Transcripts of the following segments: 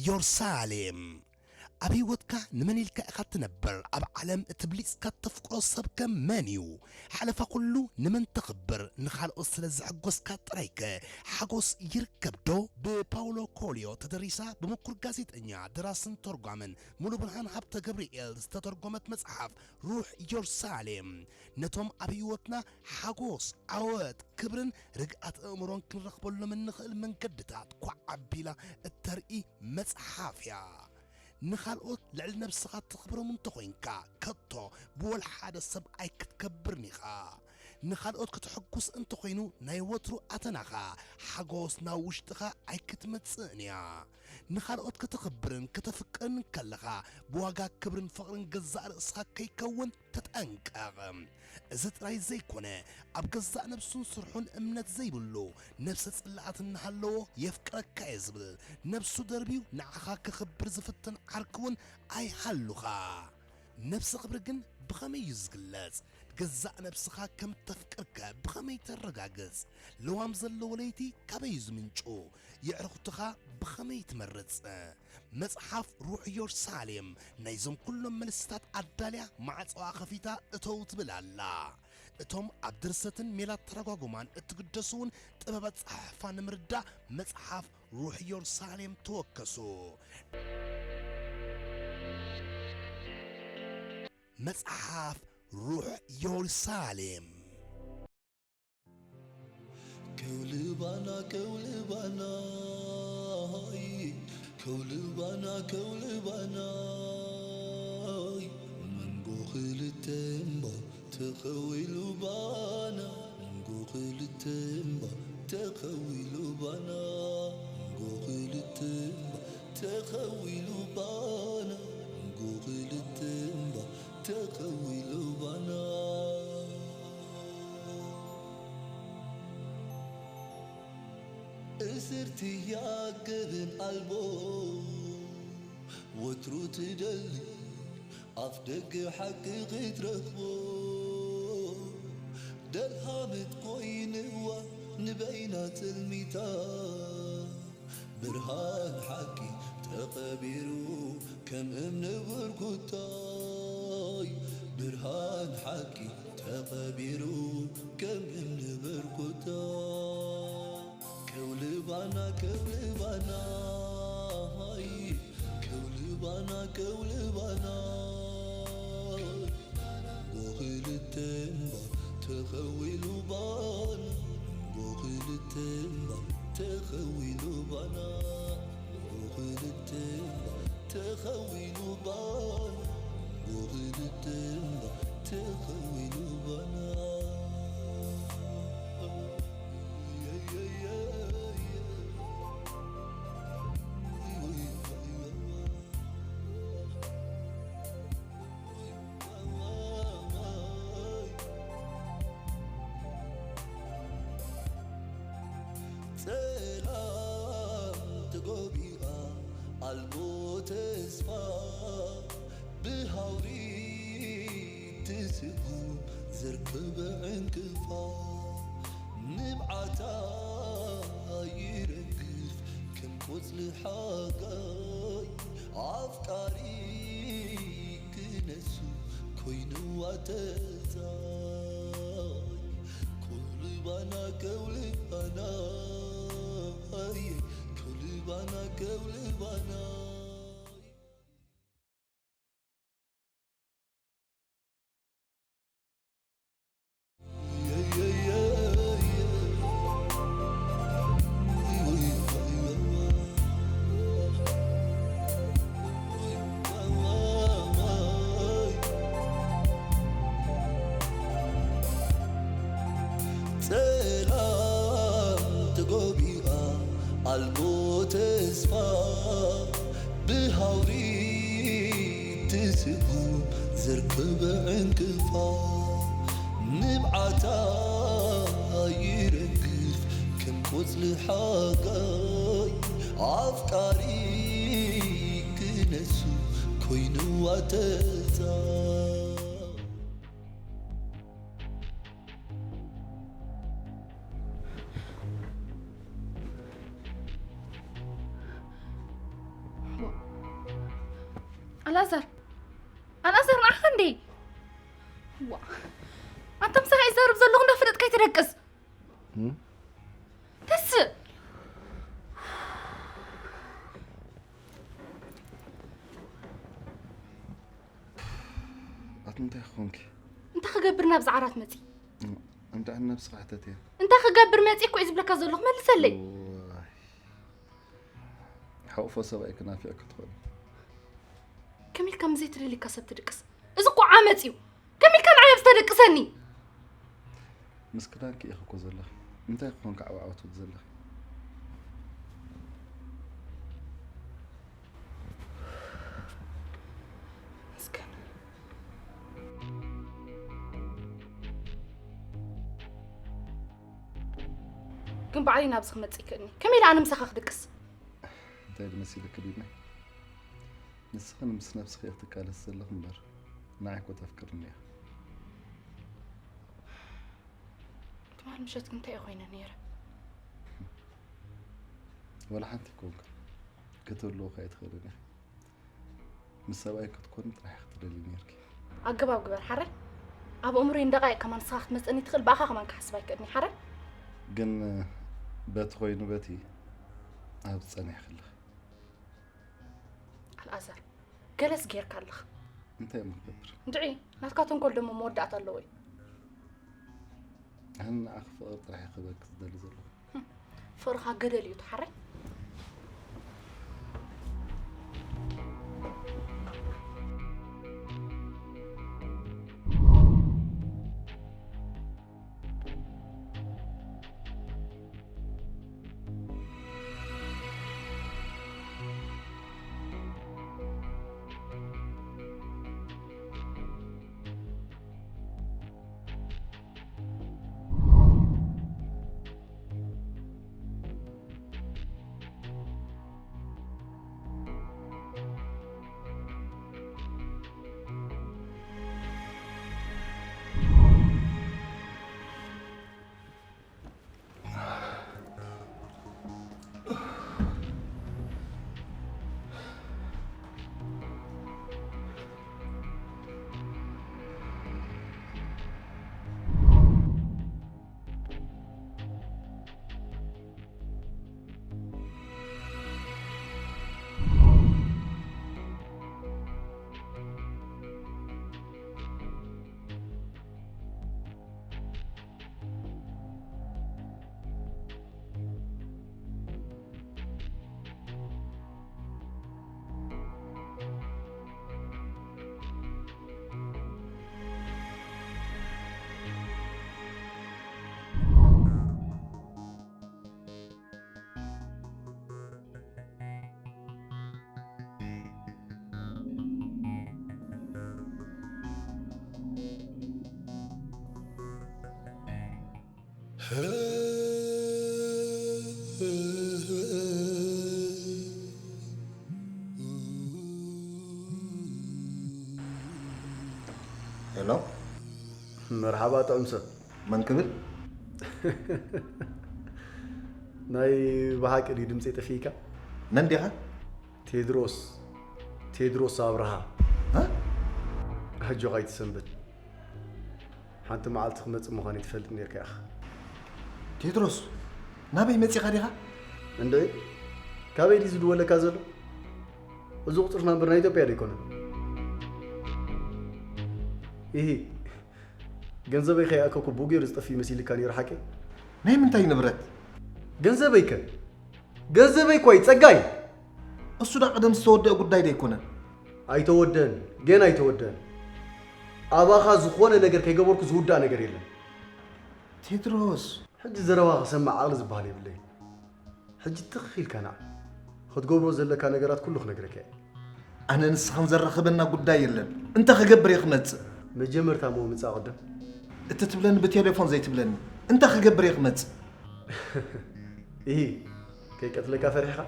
ኢየሩሳሌም። ኣብ ህይወትካ ንመን ኢልካ ኢኻ ትነብር? ኣብ ዓለም እቲ ብሊጽካ እተፍቅሮ ሰብከ መን እዩ? ሓለፋ ኩሉ ንመን ተኽብር? ንኻልኦት ስለ ዘሐጎስካ ጥራይከ ሓጎስ ይርከብዶ? ብፓውሎ ኮልዮ ተደሪሳ፣ ብምኩር ጋዜጠኛ፣ ደራስን ተርጓምን ሙሉብርሃን ሃብተ ገብርኤል ዝተተርጎመት መጽሓፍ ሩሕ ኢየሩሳሌም፣ ነቶም ኣብ ህይወትና ሓጎስ፣ ዓወት፣ ክብርን ርግኣት ኣእምሮን ክንረኽበሎም እንኽእል መንገድታት ኳዕ ኣቢላ እተርኢ መጽሓፍ እያ። ንኻልኦት ልዕሊ ነብስኻ ተኽብሮም እንተኾይንካ፣ ከቶ ብወላ ሓደ ሰብ ኣይክትከብርን ኢኻ። ንኻልኦት ከተሐጉስ እንተኾይኑ፣ ናይ ወትሩ ኣተናኻ ሓጎስ ናብ ውሽጥኻ ኣይክትመጽእን እያ። ንኻልኦት ከተኽብርን ከተፍቅርን ከለኻ፣ ብዋጋ ክብርን ፍቕርን ገዛእ ርእስኻ ከይከውን ተጠንቀቕ። እዚ ጥራይ ዘይኮነ፣ ኣብ ገዛእ ነብሱን ስርሑን እምነት ዘይብሉ፣ ነብሰ ጽልኣት እናሃለዎ የፍቅረካ እየ ዝብል፣ ነብሱ ደርብዩ ንዓኻ ከኽብር ዝፍትን ዓርኪ እውን ኣይሃሉኻ። ነብሰ ክብሪ ግን ብኸመይ እዩ ዝግለጽ? ገዛእ ነብስኻ ከም እተፍቅርከ ብኸመይ ተረጋግጽ? ለዋም ዘለዎ ለይቲ ካበይ እዩ ዝምንጩ? የዕሩኽትኻ ብኸመይ ትመርጽ? መጽሓፍ ሩሕ ኢየሩሳሌም ናይዞም ኩሎም መልስታት ኣዳልያ ማዕጾኣ ከፊታ እተው ትብል ኣላ። እቶም ኣብ ድርሰትን ሜላ ኣተረጓጉማን እትግደሱ እውን ጥበብ ኣጸሓሕፋ ንምርዳእ መጽሓፍ ሩሕ ኢየሩሳሌም ተወከሱ። መጽሓፍ ሩሕ ኢየሩሳሌም። ከውልባና ከውልባናይ ከውልባና ከውልባናይ መንጎ ክልተ እምባ ተኸዊሉ ባና መንጎ ክልተ እምባ ተኸዊሉ ባና መንጎ ክልተ እምባ ተኸዊሉ ባና መንጎ ክልተ እምባ ተኸዊሉ ባና እስርቲ ያገብን ኣልቦ ወትሩ ትደሊ ኣፍ ደገ ሓቂ ክትረኽቦ ደልሃመት ኮይንዋ ንበይና ትልሚታ ብርሃን ሓቂ ተቐቢሩ ከም እምኒ ብርኩታይ ብርሃን ሓቂ ተቐቢሩ ከም እምኒ ብርኩታይ ከውልባና ከውልባና ከውልባና ከውልባና ጎኽልተ እምባ ተኸዊሉ ባና ጎኽልተ እምባ ተኸዊሉ ባና ጎኽልተ እምባ ተኸዊሉ ባና ጎኽልተ እምባ ተኸዊሉ ባና ጸላም ተጎቢኣ ኣልቦ ተስፋ ብሃውሪ ትስጉም ዘርከበ ዕንቅፋ ንብዓታ ይረግፍ ከም ቆጽሊ ሓጋይ ኣፍቃሪ ክነሱ ኮይንዋ ተጻይ ከውልባና ከውልባና ከውልባና ከውልባና ጸላም ተጎቢኣ ኣልቦ ተስፋ ብሃውሪ ትስጉም ዘርከበ ዕንቅፋ ንብዓታ ይረግፍ ከም ቆጽሊ ሓጋይ ኣፍቃሪ ክነሱ ኮይንዋ ተጻ ኣልኣዛር፣ ኣልኣዛር ንዓኻ እንዴ? ዋ፣ ኣንተ ምሳኻ ይዛረብ ዘለኹ እንዳፈለጥካ ኣይትደቅስ። እም? ተስእ። ኣቲ እንታይ ኾንኪ? እንታይ ክገብር ናብዚ ዓራት መጺ? እም፣ እንታይ ነብስኻ ሕተትያ? እንታይ ክገብር መጺ እኮ እዩ ዝብለካ ዘለኹ፣ መልሰለይ። ዋይ። ሓውፎ ሰብኣይ ክናፍዕ ክትኾን። ከመይ ኢልካ ምስ ዘይትደልየካ ሰብ ትድቅስ? እዚ እኮ ዓመጽ እዩ። ከመይ ኢልካ ንዓይ ኣብዚ ተደቅሰኒ? ምስ ክዳንኪ ኢኺ እኮ ዘለኺ። እንታይ ክኾንካ ዓውዓው ትብል ዘለኺ? መስገን። ግን ባዕለይ ናብዚ ክመጽእ ይክእልኒ። ከመይ ኢለ ኣነ ምሳኻ ክድቅስ? እንታይ ድመሲልክ ዲና? ንስኺ ምስ ነብስኺ ኢኺ ትቃለሲ ዘለኺ እምበር፣ ንዓይ እኮ ተፍቅርኒ ኢኺ። ትማል ምሸት ግን እንታይ እየ ኮይነ ነይረ? ወላ ሓንቲ ኮንካ ክትህልዎ ከ ኣይትኽእልን ኢኺ። ምስ ሰብኣይ ክትኮኒ ጥራሕ ክትደሊ ነይርኪ። ኣገባብ ግበር ሓራይ። ኣብ ኣእምሮይ ንደቃይቅ ከማን ንስኻ ክትመጸኒ ትኽእል፣ ብኣኻ ከማን ክሓስብ ኣይክእልን ሓራይ። ግን በቲ ኮይኑ በቲ ኣብ ጸኒሕኪ ኣለኺ። ኣልኣዛር፣ ገለስ ጌርካ ኣለኻ። እንታይ እሞ ክገብር? እንድዒ፣ ናትካ ተንኮል ደሞ መወዳእታ ኣለዎ እዩ። ኣነ ንዓኺ ፍቕሪ ጥራሕ እየ ክህበኪ ዝደሊ ዘለኹ። ፍቕርኻ ገደል እዩ፣ ተሓራይ። ሄሎ፣ መርሓባ ጥዑም ሰብ። መን ክብል? ናይ ብሓቂ ድዩ ድምፂ ጠፊእካ? መን ዲኻ? ቴድሮስ፣ ቴድሮስ ኣብርሃ። እ? ኣጆኻ ኣይትሰንብት። ሓንቲ መዓልቲ ክመጽእ ምዃነይ ትፈልጥ ኔርካ ኢኻ። ቴድሮስ፣ ናበይ መጺኻ ዲኻ? እንድዒ፣ ካበይ ድዩ ዝድወለካ ዘሎ? እዚ ቁጽርና እምበር ናይ ኢትዮጵያ ዶ ኣይኮነን? ኢሂ፣ ገንዘበይ ከይኣከኩ ብኡ ገይሩ ዝጠፍእ መሲልካ ነይሩ ሓቀይ? ናይ ምንታይ ንብረት? ገንዘበይ ከ? ገንዘበይ እኮ እዩ ጸጋይ። እሱ ዳ ቀደም ዝተወደአ ጉዳይ ዶ ኣይኮነን? ኣይተወደን፣ ገና ኣይተወደን። ኣባኻ ዝኾነ ነገር ከይገበርኩ ዝውዳእ ነገር የለን። ቴድሮስ። ሕጂ ዘረባ ክሰምዕ ዓቕሊ ዝበሃል የብለይን። ሕጂ ትኽ ኢልካ ንዓ። ክትገብሮ ዘለካ ነገራት ኩሉ ክነግረካ እየ። ኣነ ንስኻን ዘራኽበና ጉዳይ የለን። እንታይ ክገብር እየ ክመጽእ? መጀመርታ እሞ ምጻእ ቅድም። እቲ ትብለኒ ብቴሌፎን ዘይትብለኒ። እንታይ ክገብር እየ ክመጽእ? ኢሂ፣ ከይቀትለካ ፈሪሕኻ?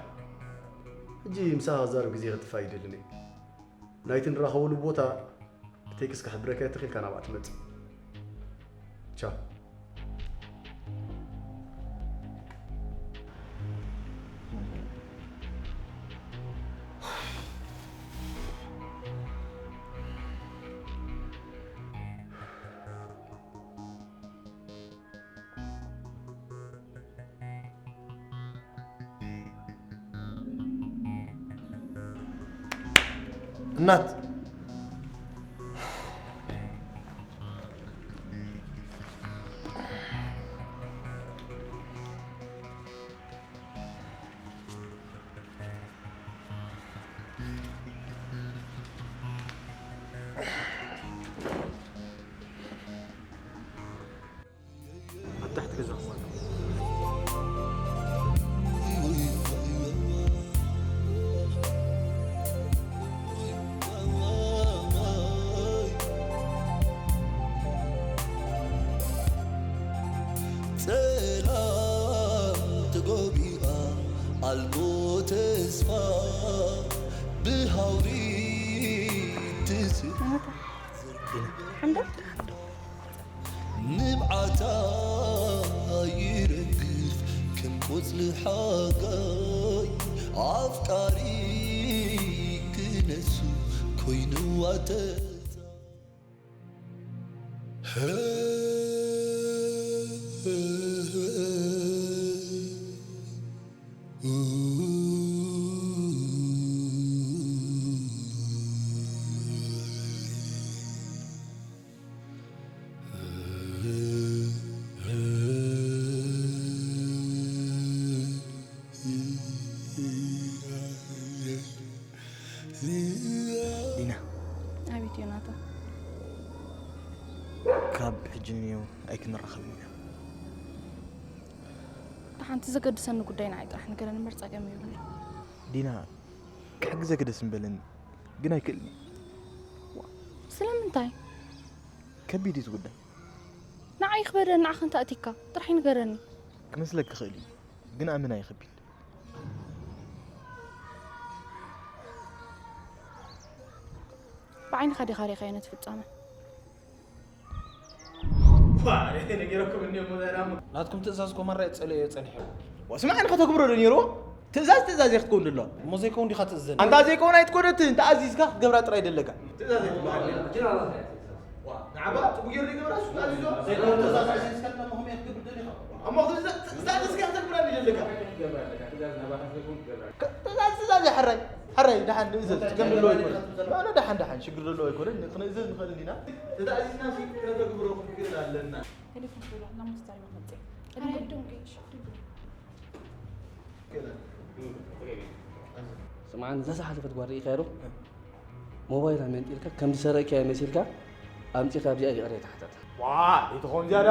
ሕጂ ምሳኻ ክዛረብ ግዜ ከጥፍእ ኣይደልን እየ። ናይቲ ንራኸበሉ ቦታ ብቴክስት ክሕብረካ እየ፣ ትኽ ኢልካ ናብኣ ትመጽእ። ቻው። እናት ኣብ ታሕቲ ገዛኹም ኣሎ። ጸላም ተጎቢኣ ኣልቦ ተስፋ ብሃውሪ ትስእ ሓምዶ ንብዓታ ይረግፍ ከም ቆጽሊ ሓጋይ ኣፍቃሪ ክነሱ ኮይኑ ኣተታ ዲና ኣቤት ዮናታ ካብ ሕጂ ንየው ኣይክንራኸብን ኢና። ሓንቲ ዘገድሰኒ ጉዳይ ንዓይ ጥራሕ ንገረኒ እምበር ጸገም የብሉ። ዲና ክሕግዘኪ ደስ ምበለኒ ግን ኣይክእልን እየ። ስለምንታይ? ከቢድ እዩ እቲ ጉዳይ። ንዓይ ክበደ ንዓኻ እንተ ኣቲካ ጥራሕ ንገረኒ። ክመስለኪ ይኽእል እዩ ግን ኣመና እዩ ከቢድ። ብዓይንኻ ዲኻ ሪኻዮ ነቲ ፍጻመ? ነጊረኩም እኒኦ ሞዛይራሞ ናትኩም ትእዛዝ ኮማራ የጸልዮ እየ ጸኒሐ። ወስማዕ ንኸተግብሮ ዶ ነይርዎ ትእዛዝ ትእዛዝ እየ ክትከውን ደለዋ እሞ ዘይከውን ዲኻ ትእዘኒ ኣንታ ዘይከውን ኣይትኮነትን ተኣዚዝካ ክትገብራ ጥራይ ደለካ ትእዛዝ ኣይትበሃል ንዓባ ጥቡ ገይሩ ይገብራ እሱ ተኣዚዞ ዘይከውን ትእዛዝ ኣዚዝካ ድማ ከመይ ክትገብር ደሊኻ እሞ ትእዛዝ ትእዛዝ እስካ ክትገብራ ደለካ ትእዛዝ ትእዛዝ እየ ሕራይ ሕራይ ደሓን ንእዘዝ ትገምድሎ ኣይኮነ ደሓን ደሓን ሽግር ደሎ ኣይኮነ ክንእዘዝ ንኽእል እንዲና ተታእዚዝና ክነተግብሮ ክንክእል ኣለና ቴሌፎን ትብላ እና ሙስታሪ መመጽእ ስምዓኒ እዛ ዝሓለፈት ጓል ርኢኻዮ ዶ? ሞባይላ መንጢልካ ከም ዝሰረቅካዮ መሲልካ ኣምጺእካ ኣብዚኣ ይቕሬታ ሕተታ። ዋ ይትኾን ዝያዳ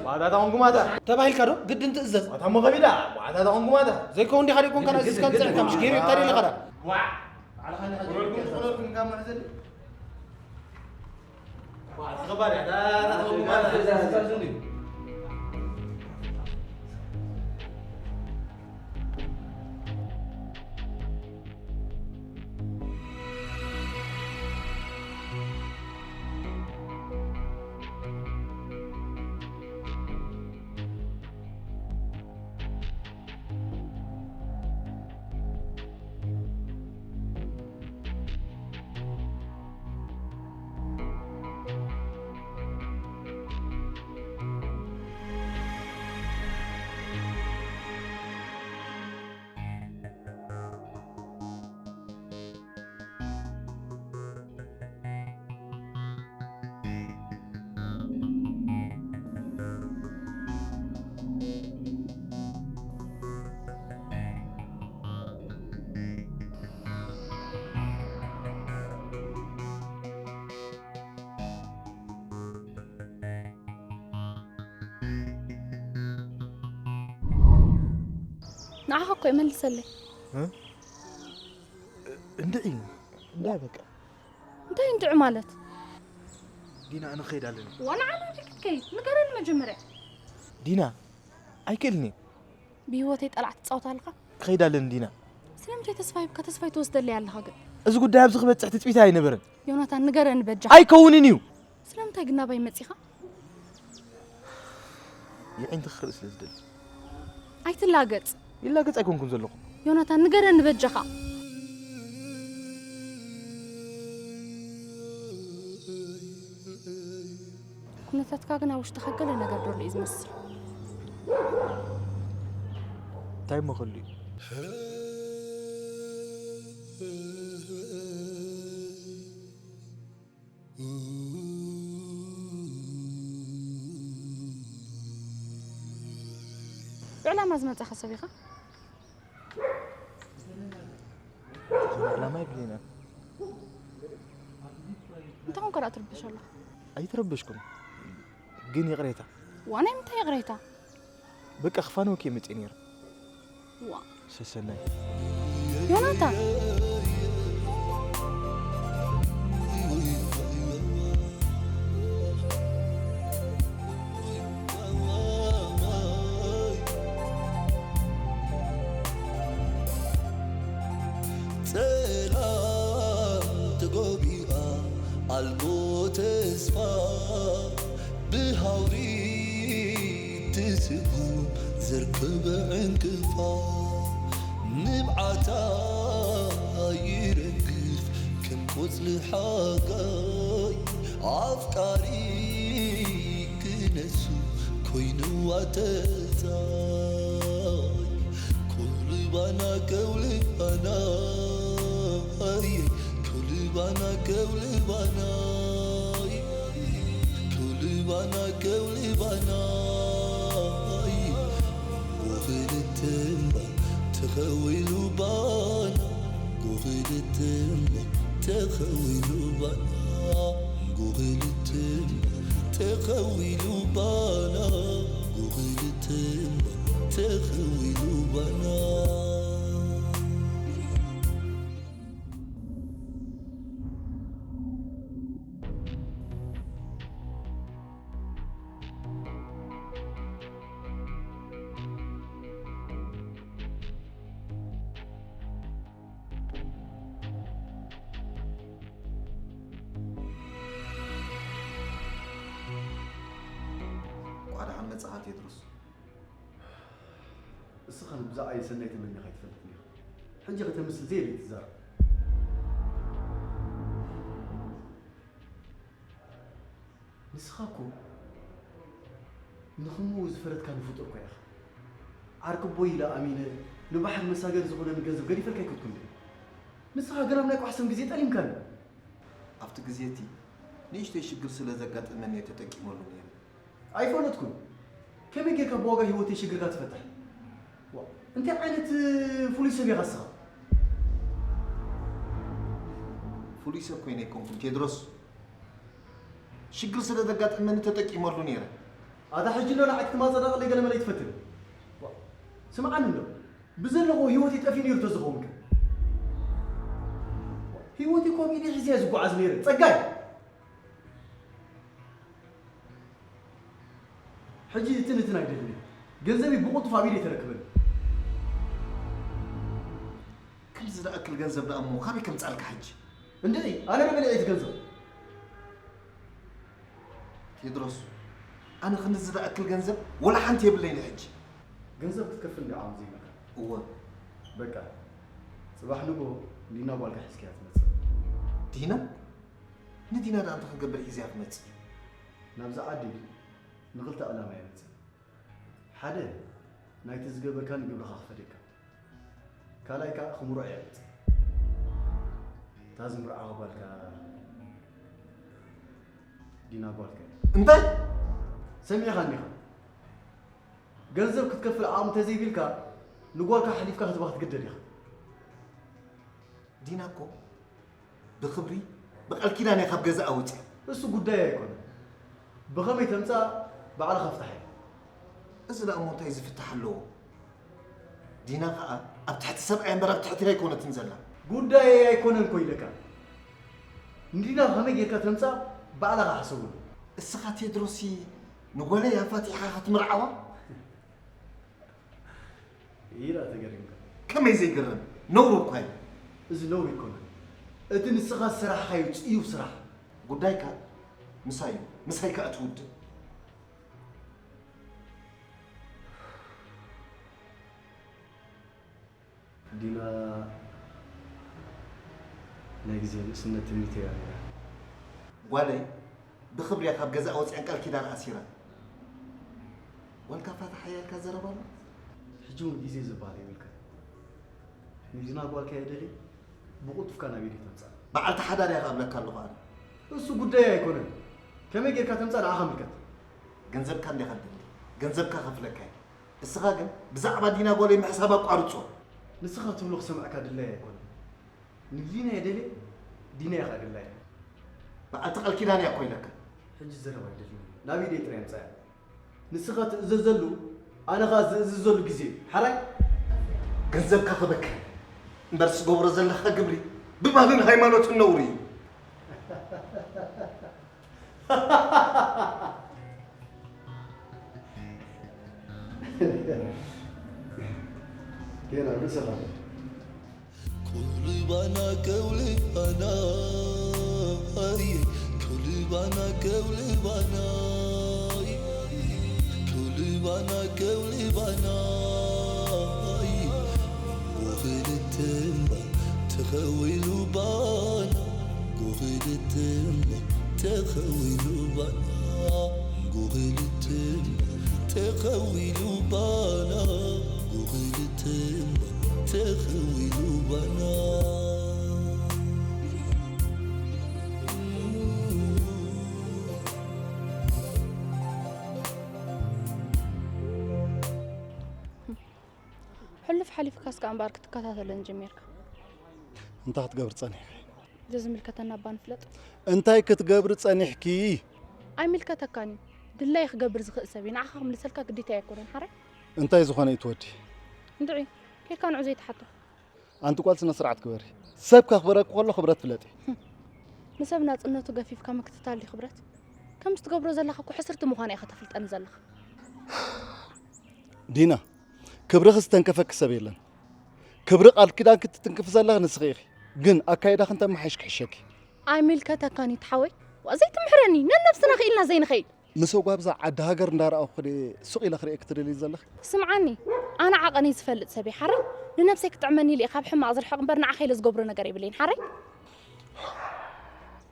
ዋታ ታኾንኩማታ ተባሂልካ ዶ ግድን ትእዘዝ? ዋታ ሞ ከቢዳ ዋታ ታኾንኩማታ ዘይከውን ዲኻ ደይኮንካ ንእዝዝካ ንፅዕንካ ምሽ ገይሩ ይብታ ደሊኻ ዳ ዋ ባዕልኻ ንሕዘ ዝኾነልኩም ካብ መሕዘኒ ንዓኻ እኮ ይመልሰለይ። እንድዒ እንዳ በቃ እንታይ እንድዒ ማለት? ዲና ኣነ ክኸይድ ኣለኒ። ዋና ዓና ክትከይድ ንገረኒ መጀመርያ። ዲና ኣይክእልን እየ። ብህይወተይ ጠላዕ ትጻወት ኣለኻ? ክኸይድ ኣለኒ ዲና። ስለምንታይ ተስፋ ሂብካ ተስፋ ይትወስደለይ ኣለኻ ግን? እዚ ጉዳይ ኣብዚ ክበጽሕ ትጽቢት ኣይነበረን። ዮናታን ንገረኒ በጃ። ኣይከውንን እዩ። ስለምንታይ ግን ናባይ መጺኻ? የዒንቲ ክርኢ ስለ ዝደሊ። ኣይትላገጽ። ይላገጽ ኣይኮንኩን ዘለኹ። ዮናታን ንገረኒ በጃኻ። ኩነታትካ ግን ኣብ ውሽጥኻ ገለ ነገር ደሎ እዩ ዝመስል። እንታይ እሞ ክህሉ እዩ? ዕላማ ዝመጻኻ ሰብ ኢኻ? ዝኾነ ዕላማ የብለይን። እንታይ ኮንካ ደኣ ትርብሽ ኣለኻ? ኣይተረበሽኩን፣ ግን ይቕሬታ። ዋ፣ ናይ ምንታይ ይቕሬታ? በቃ ክፋነወኪ እየ መጺአ ነይረ። ዋ። ሰሰናይ። ዮናታን። ጸላም ተጎቢኣ ኣልቦ ተስፋ ብሃውሪ ትስጉም ዘርከበ ዕንቅፋ ንብዓታ ይረግፍ ከም ቆጽሊ ሓጋይ ኣፍቃሪ ክነሱ ኮይንዋ ተጻይ ከውልባና ከውልባና ከውልባና ከውልባና ከውልባና ከውልባና ጎኽልትምባ ተኸዊሉ ባና ጎኽልትምባ ተኸዊሉ ባና ጎኽልትምባ ተኸዊሉ ባና ጎኽልትምባ ተኸዊሉ ባና እንኳዕ ደሓን መጻኻ ቴድሮስ። እስኻ ብዛዕባይ ሰናይ ተመኒኻ ኣይትፈልጥን ኢኻ። ሕጂ ከተምስል ዘየለ ትዛረብ። ንስኻ እኮ ንኽምው ዝፈረድካኒ ፍጡር እኮ ኢኻ። ዓርኪ ኣቦይ ኢለ ኣሚነ ንባሕሪ መሳገሪ ዝኾነኒ ገንዘብ ገዲፈልካ ኣይኮንኩን ድየ? ንስኻ ግን ኣብ ናይ ቋሕሰም ግዜ ጠሊምካኒ። ኣብቲ ግዜ እቲ ንእሽተይ ሽግር ስለ ዘጋጠመኒ እየ ተጠቂመሉ ነይረ። ኣይፈለጥኩን። ከመይ ጌርካ ብዋጋ ህይወተይ ሽግርካ ትፈትሕ? ዋ፣ እንታይ ዓይነት ፍሉይ ሰብ ኢኻ ንስኻ? ፍሉይ ሰብ ኮይነ ኣይኮንኩን ቴድሮስ። ሽግር ስለ ዘጋጠመኒ ተጠቂመሉ ነይረ። ኣታ ሕጂ እንዶ ንዓይ ክትማጸደቐለይ ገለ መለ ኣይትፈትን? ዋ፣ ስምዓኒ እንዶ፣ ብዘለኹ ህይወተይ ጠፊኡ ነይሩ ተዝኸውን ከ? ህይወተይ እኮ ኣብ ኢደይ ሒዘ እየ ዝጓዓዝ ነይረ። ጸጋይ! ሕጂ እትን እትን ኣይደልን እየ። ገንዘበይ ብቕልጡፍ ኣብ ኢደይ ተረክበኒ። ከምዚ ዝኣክል ገንዘብ ደኣ እሞ ካበይ ከምጻልካ ሕጂ? እንድዒ፣ ኣነ ዶ በሊዐ እቲ ገንዘብ? ቴድሮስ፣ ኣነ ክንድዚ ዝኣክል ገንዘብ ወላ ሓንቲ የብለይን ሕጂ። ገንዘብ ክትከፍል እንዲ ዓቕሚ ዘይብልካ? እወ። በቃ፣ ጽባሕ ንግሆ ዲና ጓልካ ሒዝካያ ትመጽእ። ዲና? ንዲና ደኣ እንታይ ክንገብር ሒዘያ ክመጽእ? ናብዛ ዓዲ ንኽልተ ዕላማ እየ መጽእ። ሓደ፣ ናይቲ ዝገበርካኒ ግብርኻ ክፈደካ። ካልኣይ ከኣ ክምርዖ እየ መጽእ። እታ ዝምርዓኻ ጓልካ ዲና ጓልካ እያ። እንታይ? ሰሚዕኻኒ ኢኻ። ገንዘብ ክትከፍል ዓቕሚ እንተዘይብልካ፣ ንጓልካ ኣሕሊፍካ ክትባ ክትግደድ ኢኻ። ዲና እኮ ብኽብሪ ብቃል ኪዳን እያ ካብ ገዛ ኣውፅያ። እሱ ጉዳይ ኣይኮነን። ብኸመይ ተምፃእ ባዕልኻ ፍታሕ እያ። እዚ ደኣ እሞ እንታይ ዝፍታሕ ኣለዎ? ዲና ኸዓ ኣብ ትሕቲ ሰብኣይ እምበር ኣብ ትሕቲ ኣይኮነትን ዘላ። ጉዳይ ኣይኮነን እኮ ኢለካ። ንዲና ከመይ ጌርካ ተምፃእ ባዕልኻ ሕሰቡሉ። እስኻ ቴድሮሲ ንጓለይ ኣፋቲሕኻ ክትምርዓዋ? ኢላ ተገሪምካ። ከመይ ዘይግርም? ነውሪ እኳ እዩ። እዚ ነውሪ ኣይኮነን። እቲ ንስኻ ዝሰራሕኻዮ ጽዩፍ ስራሕ። ጉዳይካ ምሳይ እዩ። ምሳይ ከኣ ትውድእ። ዲና ናይ ግዜ ንእስነት ትምኒተይ እያ ነይራ። ጓለይ ብኽብሪ እያ ካብ ገዛ ወፂኣን ቃል ኪዳን ኣሲራ። ጓልካ ፋታ ሓያልካ ዘረባ ኣሎ። ሕጂ እውን ግዜ ዝበሃል የብልካ። ንዲና ጓልካ እየ ደልየ ብቕልጡፍካ ናብ ኢደይ ተምፅኣ። በዓልቲ ሓዳር እያ ክኣብለካ ኣለኹ ኣነ። እሱ ጉዳይ ኣይኮነን። ከመይ ጌርካ ተምፅኣ ንዓኻ ምልከት። ገንዘብካ እንዲኻ ትደሊ። ገንዘብካ ከፍለካ እየ። ንስኻ ግን ብዛዕባ ዲና ጓለይ ምሕሳብ ኣቋርጾ። ንስኻ ትብሎ ክሰምዕካ ድላይ ኣይኮነን። ንዲና እየ ደልየ፣ ዲና እየ ከዓ ድላየ። በዓልቲ ቃል ኪዳን እያ እኮ ኢለካ። ሕጂ ዘረባ ኣይደልየን። ናብ ኢደይ ጥራይ ኣምፅኣያ። ንስኻ ትእዘዘሉ፣ ኣነ ኸዓ ዝእዝዘሉ ግዜ እዩ። ሓራይ? ገንዘብካ ክበክል እምበር ትገብሮ ዘለኻ ግብሪ ብባህልን ሃይማኖትን ነውሪ እዩ። ጌና ብሰላም ኩልባና ከውልባና ኩልባና ከውልባና ኩልባና ከውልባና ክልተ እምባ ተኸዊሉ ባና ክልተ እምባ ተኸዊሉ ባና ክልተ እምባ ተኸዊሉ ባና ክልተ እምባ ተኸዊሉ ባና ሕሉፍ ሓሊፍካስ ከኣ እምበኣር ክትከታተለን ጀሚርካ። እንታይ ክትገብሪ ጸኒሕኪ? ዘዝምልከተና እባ ንፍለጥ። እንታይ ክትገብሪ ጸኒሕኪ? ኣይምልከተካን እዩ። ድላየ ክገብር ዝኽእል ሰብ እየ። ንዓኻ ክምልሰልካ ግዴታየ ኣይኮነን። ሓራይ? እንታይ ዝኾነ እዩ ትወዲ? እንድዒ፣ ኬድካ ንዑ ዘይትሓቶ። ኣንቲ ጓል ስነ ስርዓት ግበሪ። ሰብ ከኽብረኪ ከሎ ክብረት ፍለጢ። ንሰብ ናጽነቱ ገፊፍካ ምክትታል ድዩ ክብረት? ከምዚ ትገብሮ ዘለኻ እኮ ሕስርቲ ምዃና ኢኻ ተፍልጠኒ ዘለኻ። ዲና፣ ክብርኺ ዝተንከፈኪ ሰብ የለን። ክብሪ ቃል ኪዳንኪ ትትንክፊ ዘለኺ ንስኺ ኢኺ። ግን ኣካይዳኺ እንተመሓይሽ ክሕሸኪ። ኣይምልከተካን እዩ ትሓወይ። ዋ ዘይትምሕረኒ፣ ነነብስና ክኢልና ዘይንኸይድ። ምሰ ጓብዛ ዓዲ ሃገር እንዳረኣኹ ክደ ሱቕ ኢለ ክርእየኪ ትደልዪ ዘለኺ? ስምዓኒ፣ ኣነ ዓቐነይ ዝፈልጥ ሰብ እየ ሓራይ። ንነብሰይ ክጥዕመኒ ኢለ እየ ካብ ሕማቕ ዝርሕቕ እምበር ንዓኻ ኢለ ዝገብሮ ነገር የብለይን ሓራይ።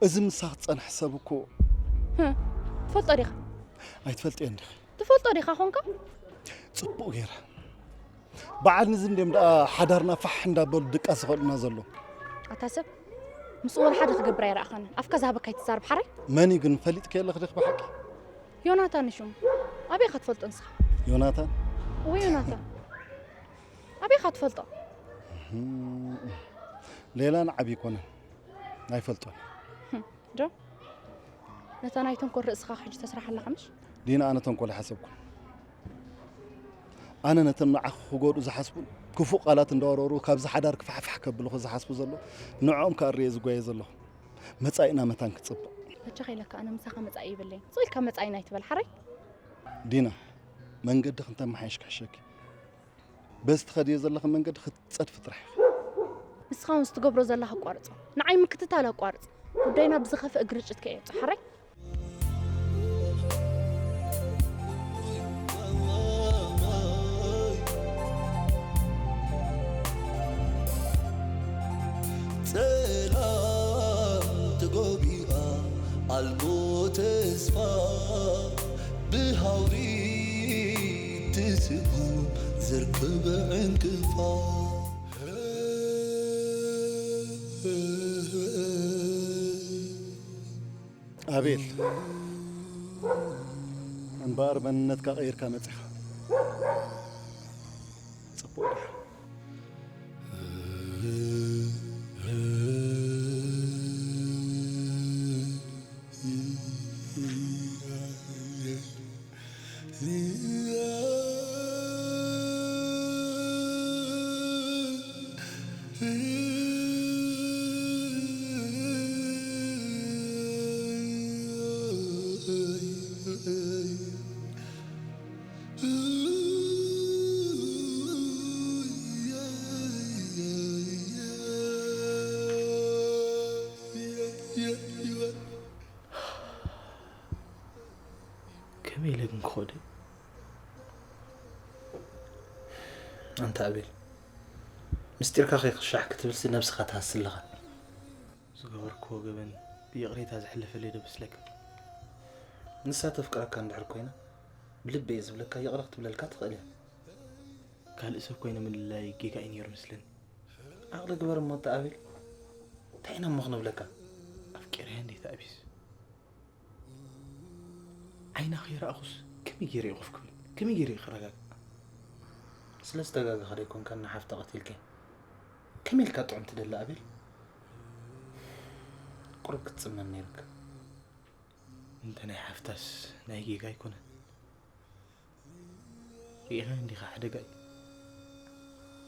እዚ ምሳኺ ዝጸንሐ ሰብ እኮ ህም፣ ትፈልጦ ዲኻ? ኣይትፈልጥዮን ዲኺ? ትፈልጦ ዲኻ ኾንካ? ጽቡቕ ገይረ። በዓል ንዚ እንድዮም ደኣ ሓዳርና ፋሕ እንዳበሉ ድቃስ ዝኸልኡና ዘለዉ። ኣታ ሰብ ምስኡ ወላ ሓደ ክገብር ኣይረኣኻንን። ኣፍካ ዝሃበካ ኣይትዛረብ ሓራይ። መን እዩ ግን ፈሊጥኪ ኣለኺ ዲኺ ብሓቂ? ዮናታን እዩ ሽሙ። ኣበይ ኢኻ ትፈልጦ ንስኻ? ዮናታን? እወ ዮናታን። ኣበይ ኢኻ ትፈልጦ? ሌላ ንዓቢ ኣይኮነን። ኣይፈልጦን። ዶ ነታ ናይ ተንኮል ርእስኻ ሕጂ ተስርሓ ኣለኻ ምሽ? ዲና ኣነ ተንኮል ኣይሓሰብኩን። ኣነ ነቶም ንዓኺ ክጎድኡ ዝሓስቡን ክፉእ ቃላት እንዳወረወሩ ካብዚ ሓዳር ክፋሕፋሕ ከብልኹ ዝሓስቡ ዘለዉ ንዕኦም ክኣሪ እየ ዝጓየ ዘለኹ። መጻኢና መታን ክጽብቕ። በጃኻ ኢለካ ኣነ ምሳኻ መጻኢ የብለይን። ስቕ ኢልካ መጻኢና ኣይትበል ሓራይ። ዲና መንገድኺ እንተመሓየሽ ክሕሸኪ። በዚ ትኸድዮ ዘለኺ መንገዲ ክትጸድፊ ጥራሕ ኢኺ። ንስኻ እውን እዚ ትገብሮ ዘለኻ ኣቋርጾ። ንዓይ ምክትታል ኣቋርጽ። ጉዳይና ብዝኸፍእ ግርጭት ከየብጽሕ ሓራይ። ጸላም ተጎቢኣ ኣልቦ ተስፋ ብሃውሪ ትስጉም ዘርከበ ዕንቅፋ ኣቤል፣ እምበኣር መንነትካ ቀይርካ መጺኻ። ጽቡቕ ድያ? ከመይ ኢለ ግን ክኸዶ? ኣንታ ኣቤል፣ ምስጢርካ ከይኽሻሕ ክትብልሲ ነብስኻ ትሃሲ ኣለኻ። ዝገበርክዎ ገበን ብይቕሬታ ዝሕለፈለይ ዶ መስለካ? ንሳ ተፍቅረካ እንድሕር ኮይና፣ ብልቢ እየ ዝብለካ ይቕረ ክትብለልካ ትኽእል እያ። ካልእ ሰብ ኮይነ ምልላይ ጌጋ እዩ ነይሩ መስለኒ። ዓቕሊ ግበር እሞ ኣታ ኣቤል፣ እንታይ ኢና እሞ ክንብለካ? ኣፍቂረያ እንዴ ተኣቢስ? ዓይና ከይረኣኹስ ከመይ ገይረ እየ ኮፍ ክብል? ከመይ ገይረ እየ ክረጋጋእ? ስለ ዝተጋገኻ ዶ ኣይኮንካን ንሓፍታ ቀቲልካያ? ከመይ ኢልካ ጥዑም ትደሊ ኣቤል? ቁሩብ ክትጽመም ነይሩካ። እንተ ናይ ሓፍታስ ናይ ጌጋ ኣይኮነን። ርኢኻዮ እንዲኻ ሓደጋ እዩ።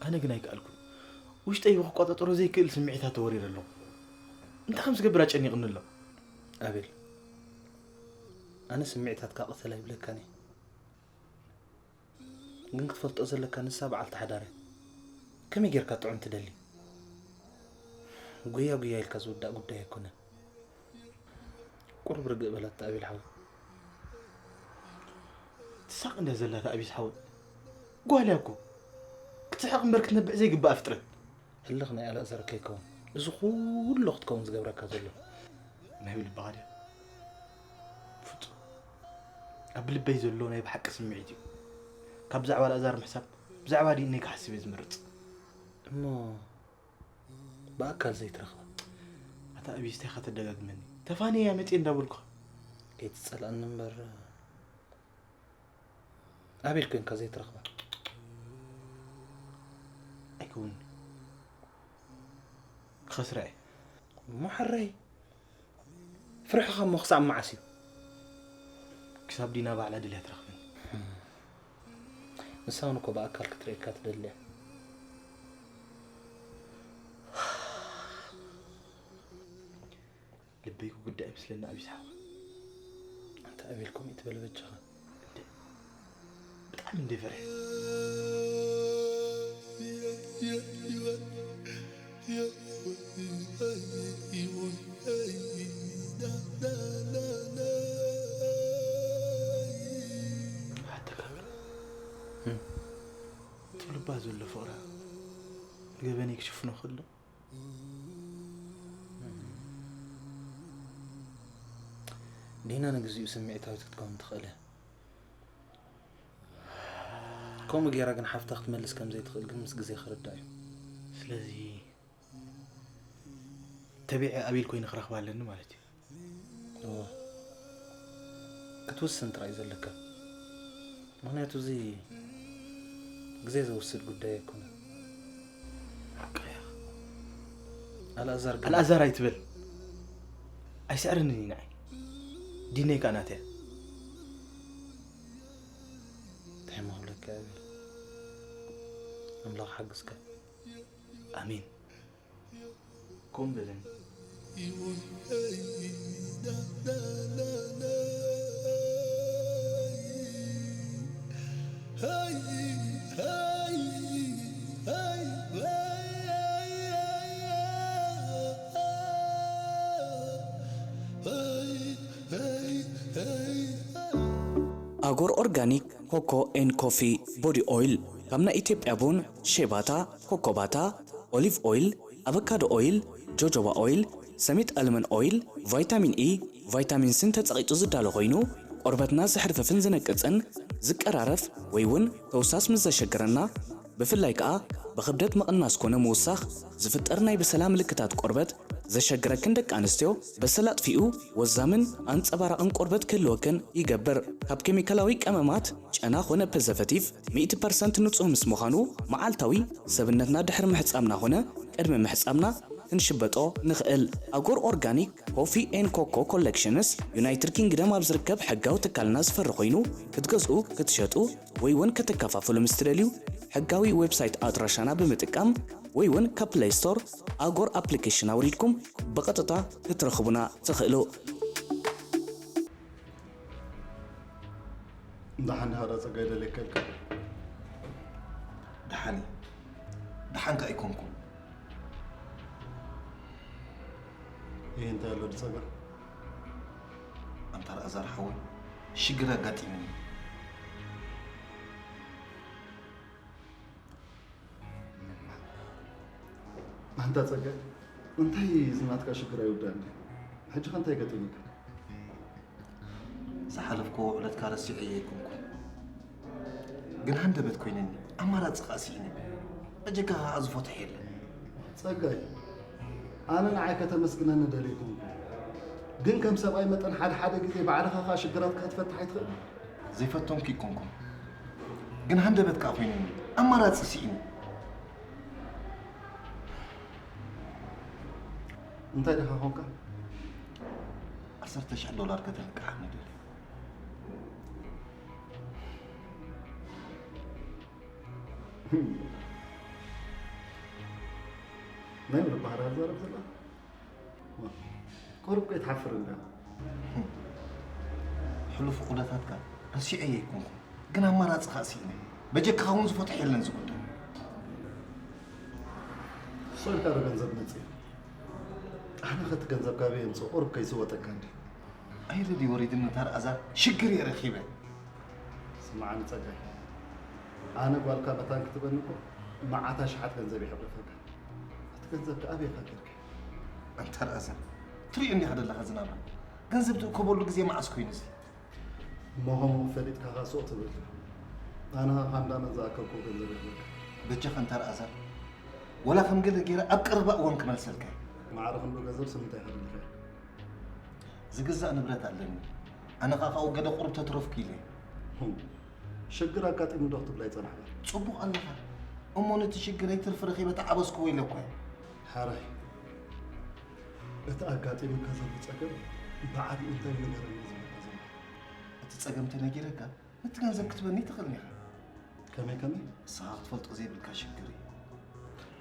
ኣነ ግን ኣይከኣልኩን። ውሽጠይ ብክቆጻጸሮ ዘይክእል ስምዒታት ተወሪረ ኣለኹ። እንታይ ከም ዝገብር ኣጨኒቕኒ ኣሎ። ኣቤል፣ ኣነ ስምዒታትካ ቅተል ኣይብለካን እየ። ግን ክትፈልጦ ዘለካ ንሳ በዓልቲ ሓዳር እያ። ከመይ ጌርካ ጥዑም ትደሊ? ጉያ ጉያ ኢልካ ዝውዳእ ጉዳይ ኣይኮነን። ቁሩብ ርግእ በላታ ኣቤል ሓወይ። ትሳቕ እንድያ ዘላታ ኣቢስ ሓወይ። ጓል እያ እኮ። ክትስሕቕ እምበር ክትነብዕ ዘይግብኣ ፍጥረት። ህልኽ ናይ ኣልኣዛር ከይከውን። እዚ ኩሉ ክትከውን ዝገብረካ ዘሎ። ናይ ብልብኻ ድያ? ፍጹም። ኣብ ልበይ ዘሎ ናይ ብሓቂ ስምዒት እዩ። ካብ ብዛዕባ ኣልኣዛር ምሕሳብ፣ ብዛዕባ ዲኤንኤ ክሓስብ እየ ዝመርጽ። እሞ ብኣካል ዘይትረኽባ? ኣታ ኣቢስ እንታይ ኢኻ ተደጋግመኒ? ተፋንየያ መጽየ እንዳበልኩኻ። ከይትጸልኣኒ እምበር ኣቤል ኮንካ ዘይትረኽባ? ኣይከውንን። ክኸስራ እየ። እሞ ሕራይ። ፍርሕኻ እሞ ክሳብ መዓስ እዩ? ክሳብ ዲና ባዕላ ደልያ ትረኽበኒ። ንሳ እውን እኮ ብኣካል ክትርእየካ ትደሊ እያ። ልበይ ክጉዳእ ይመስለኒ ኣቢስ ሓወይ። ኣንታ ኣቤል ከምኡ ትበል በጃኻ። እንደ-፣ ብጣዕሚ እንደ ፈርሐ። ኣተካብር። እም። እቲ ልባ ዘሎ ፍቕራ ንገበነይ ክሽፍኖ ከሎ ዲና ንግዚኡ ስምዒታዊት ክትከውን ትኽእል እያ። ከምኡ ጌራ ግን ሓፍታ ክትመልስ ከም ዘይትኽእል ግን ምስ ግዜ ክርዳእ እዩ። ስለዚ ተቢዐ ኣቤል ኮይነ ክረኽባ ኣለኒ ማለት እዩ። እወ። ክትውስን ጥራይ እዩ ዘለካ። ምኽንያቱ እዚ ግዜ ዘውስድ ጉዳይ ኣይኮነን። ሓቅኻ ኢኻ። ኣልኣዛር ግን ኣልኣዛር ኣይትበል። ኣይስዕረንን እዩ ንዓይ። ዲነይ ከኣ ናተይ እያ። እንታይ እሞ ክብለካ እየ? ኣምላኽ ሓግዝካ። ኣሜን። ከምኡ በለኒ። ኣጎር ኦርጋኒክ ኮኮ ኤን ኮፊ ቦዲ ኦይል፣ ካብ ናይ ኢትዮጵያ ቡን፣ ሼባታ፣ ኮኮባታ፣ ኦሊቭ ኦይል፣ ኣቨካዶ ኦይል፣ ጆጆባ ኦይል፣ ሰሚት ኣልመን ኦይል፣ ቫይታሚን ኢ፣ ቫይታሚን ሲን ተጸቒጡ ዝዳሎ ኮይኑ፣ ቆርበትና ዘሕርፍፍን ዝነቅጽን ዝቀራረፍ ወይ እውን ተውሳስ ምስ ዘሸግረና፣ ብፍላይ ከኣ ብክብደት ምቕናስ ኮነ ምውሳኽ ዝፍጠር ናይ በሰላ ምልክታት ቆርበት ዘሸግረክን ደቂ ኣንስትዮ፣ በሰላ ኣጥፊኡ ወዛምን ኣንጸባራቕን ቆርበት ክህልወክን ይገብር። ካብ ኬሚካላዊ ቀመማት ጨና ኾነ ፕሪዘርቨቲቭ ሚእቲ ፐርሰንት ንጹህ ምስ ምዃኑ፣ መዓልታዊ ሰብነትና ድሕሪ ምሕጻብና ኾነ ቅድሚ ምሕጻብና ክንሽበጦ ንኽእል። ኣጎር ኦርጋኒክ ኮፊ ኤን ኮኮ ኮሌክሽንስ ዩናይትድ ኪንግደም ኣብ ዝርከብ ሕጋዊ ትካልና ዝፈሪ ኮይኑ፣ ክትገዝኡ፣ ክትሸጡ ወይ እውን ከተከፋፍሉ ምስ ትደልዩ፣ ሕጋዊ ዌብሳይት ኣድራሻና ብምጥቃም ወይ እውን ካብ ፕለይ ስቶር ኣጎር ኣፕሊኬሽን ኣውሪድኩም ብቐጥታ ክትረኽቡና ትኽእሉ። ደሓን ዲኻ ዳ ጸጋይ? ደልየካ ኢልካ። ደሓን እየ። ደሓን ከኣ ኣይኮንኩን። ይህ እንታይ ኣሎ ድጸገር? ኣንታ ኣልኣዛር ሓወይ፣ ሽግር ኣጋጢሙኒ። ኣንታ ጸጋይ፣ እንታይ እዚ ናትካ ሽግር ኣይውዳእን ድዩ? ሕጂ ከ እንታይ ገጢሙካ? ዝሓለፍክዎ ውዕለትካ ረሲዐዮ ኣይኮንኩን። ግን ሃንደበት ኮይነኒ፣ ኣማራጺ ከኣ ስኢነ። በጀካ ከኣ ዝፎትሕ የለን። ጸጋይ፣ ኣነ ንዓይ ከተመስግነኒ ደልየ ኣይኮንኩን። ግን ከም ሰብኣይ መጠን ሓደ ሓደ ግዜ ባዕልኻ ከኣ ሽግራትካ ክትፈትሕ ኣይትኽእልን? ዘይፈተንኩ ኣይኮንኩን። ግን ሃንደበት ከኣ ኮይነኒ። ኣማራፂ ስኢኑ። እንታይ ደኻ ኾንካ? ዓሰርተ ሽሕ ዶላር ከተለቅሓኒ ደልየ። ናይ ምርባሕራ ዘረብ ዘላ? ቁሩብ ከይትሓፍር እንዳ። ሕሉፍ ኩነታትካ ረሲዐ ኣይኮንኩን፣ ግን ኣማራፂ ከዓ ስኢነ። በጀካኻ እውን ዝፈትሕ የለን ዝጉዳይ። ሶልካ ዶ ገንዘብ መፅእ? ኣነ ከቲ ገንዘብ ካበይ የምፅእ? ቁሩብ ከይስወጠካ እንዲ። ኣይረዲ ወሪድኒ፣ ታር ኣዛር ሽግር እየ ረኺበ። ስምዓኒ ጸጋይ፣ ኣነ ጓልካ መታን ክትበኒ እኮ መዓት ኣሽሓት ገንዘብ እየ ከቕርፈካ። እቲ ገንዘብ ከ ኣበይ ኢኻ ጌርካዮ? ኣንታ ኣዛር፣ ትሪኦ እንዲኻ ዘለኻ ዝናብራ። ገንዘብ ትእከበሉ ግዜ መዓስ ኮይኑ እዚ? እሞ ከምኡ ፈሊጥካ ከኣ ስቕ ትብል። ኣነ ከኣ ካብ እንዳመን ዝኣከብኩ ገንዘብ ይህበካ። በጃኻ ኣንታ ኣዛር፣ ወላ ከም ገለ ገይረ ኣብ ቀረባ እዋን ክመልሰልካ እየ። ማዕረ ክንዱ ገንዘብ ስምንታይ ኢኻ ደሊኻዮ? ዝግዛእ ንብረት ኣለኒ። ኣነ ኸኣ ካብኡ ገለ ቁሩብ ተትረፍኩ ኢለ። ህም። ሽግር ኣጋጢሙ ዶ ክትብል ኣይጸናሕካን? ጽቡቕ ኣለኻ። እሞ ነቲ ሽግረይ ትርፊ ረኺበ ተዓበስክዎ ኢለ እኮ እየ። ሓራይ። እቲ ኣጋጢሙካ ዘሎ ጸገም ብዓቢኡ እንታይ እዩ ንገረኒ ዝብለካ ዘለኹ። እቲ ጸገም ተነጊረካ፣ ነቲ ገንዘብ ክትበኒ ትኽእልን ኢኻ። ከመይ ከመይ? ንስኻ ክትፈልጦ ዘይብልካ ሽግር እዩ።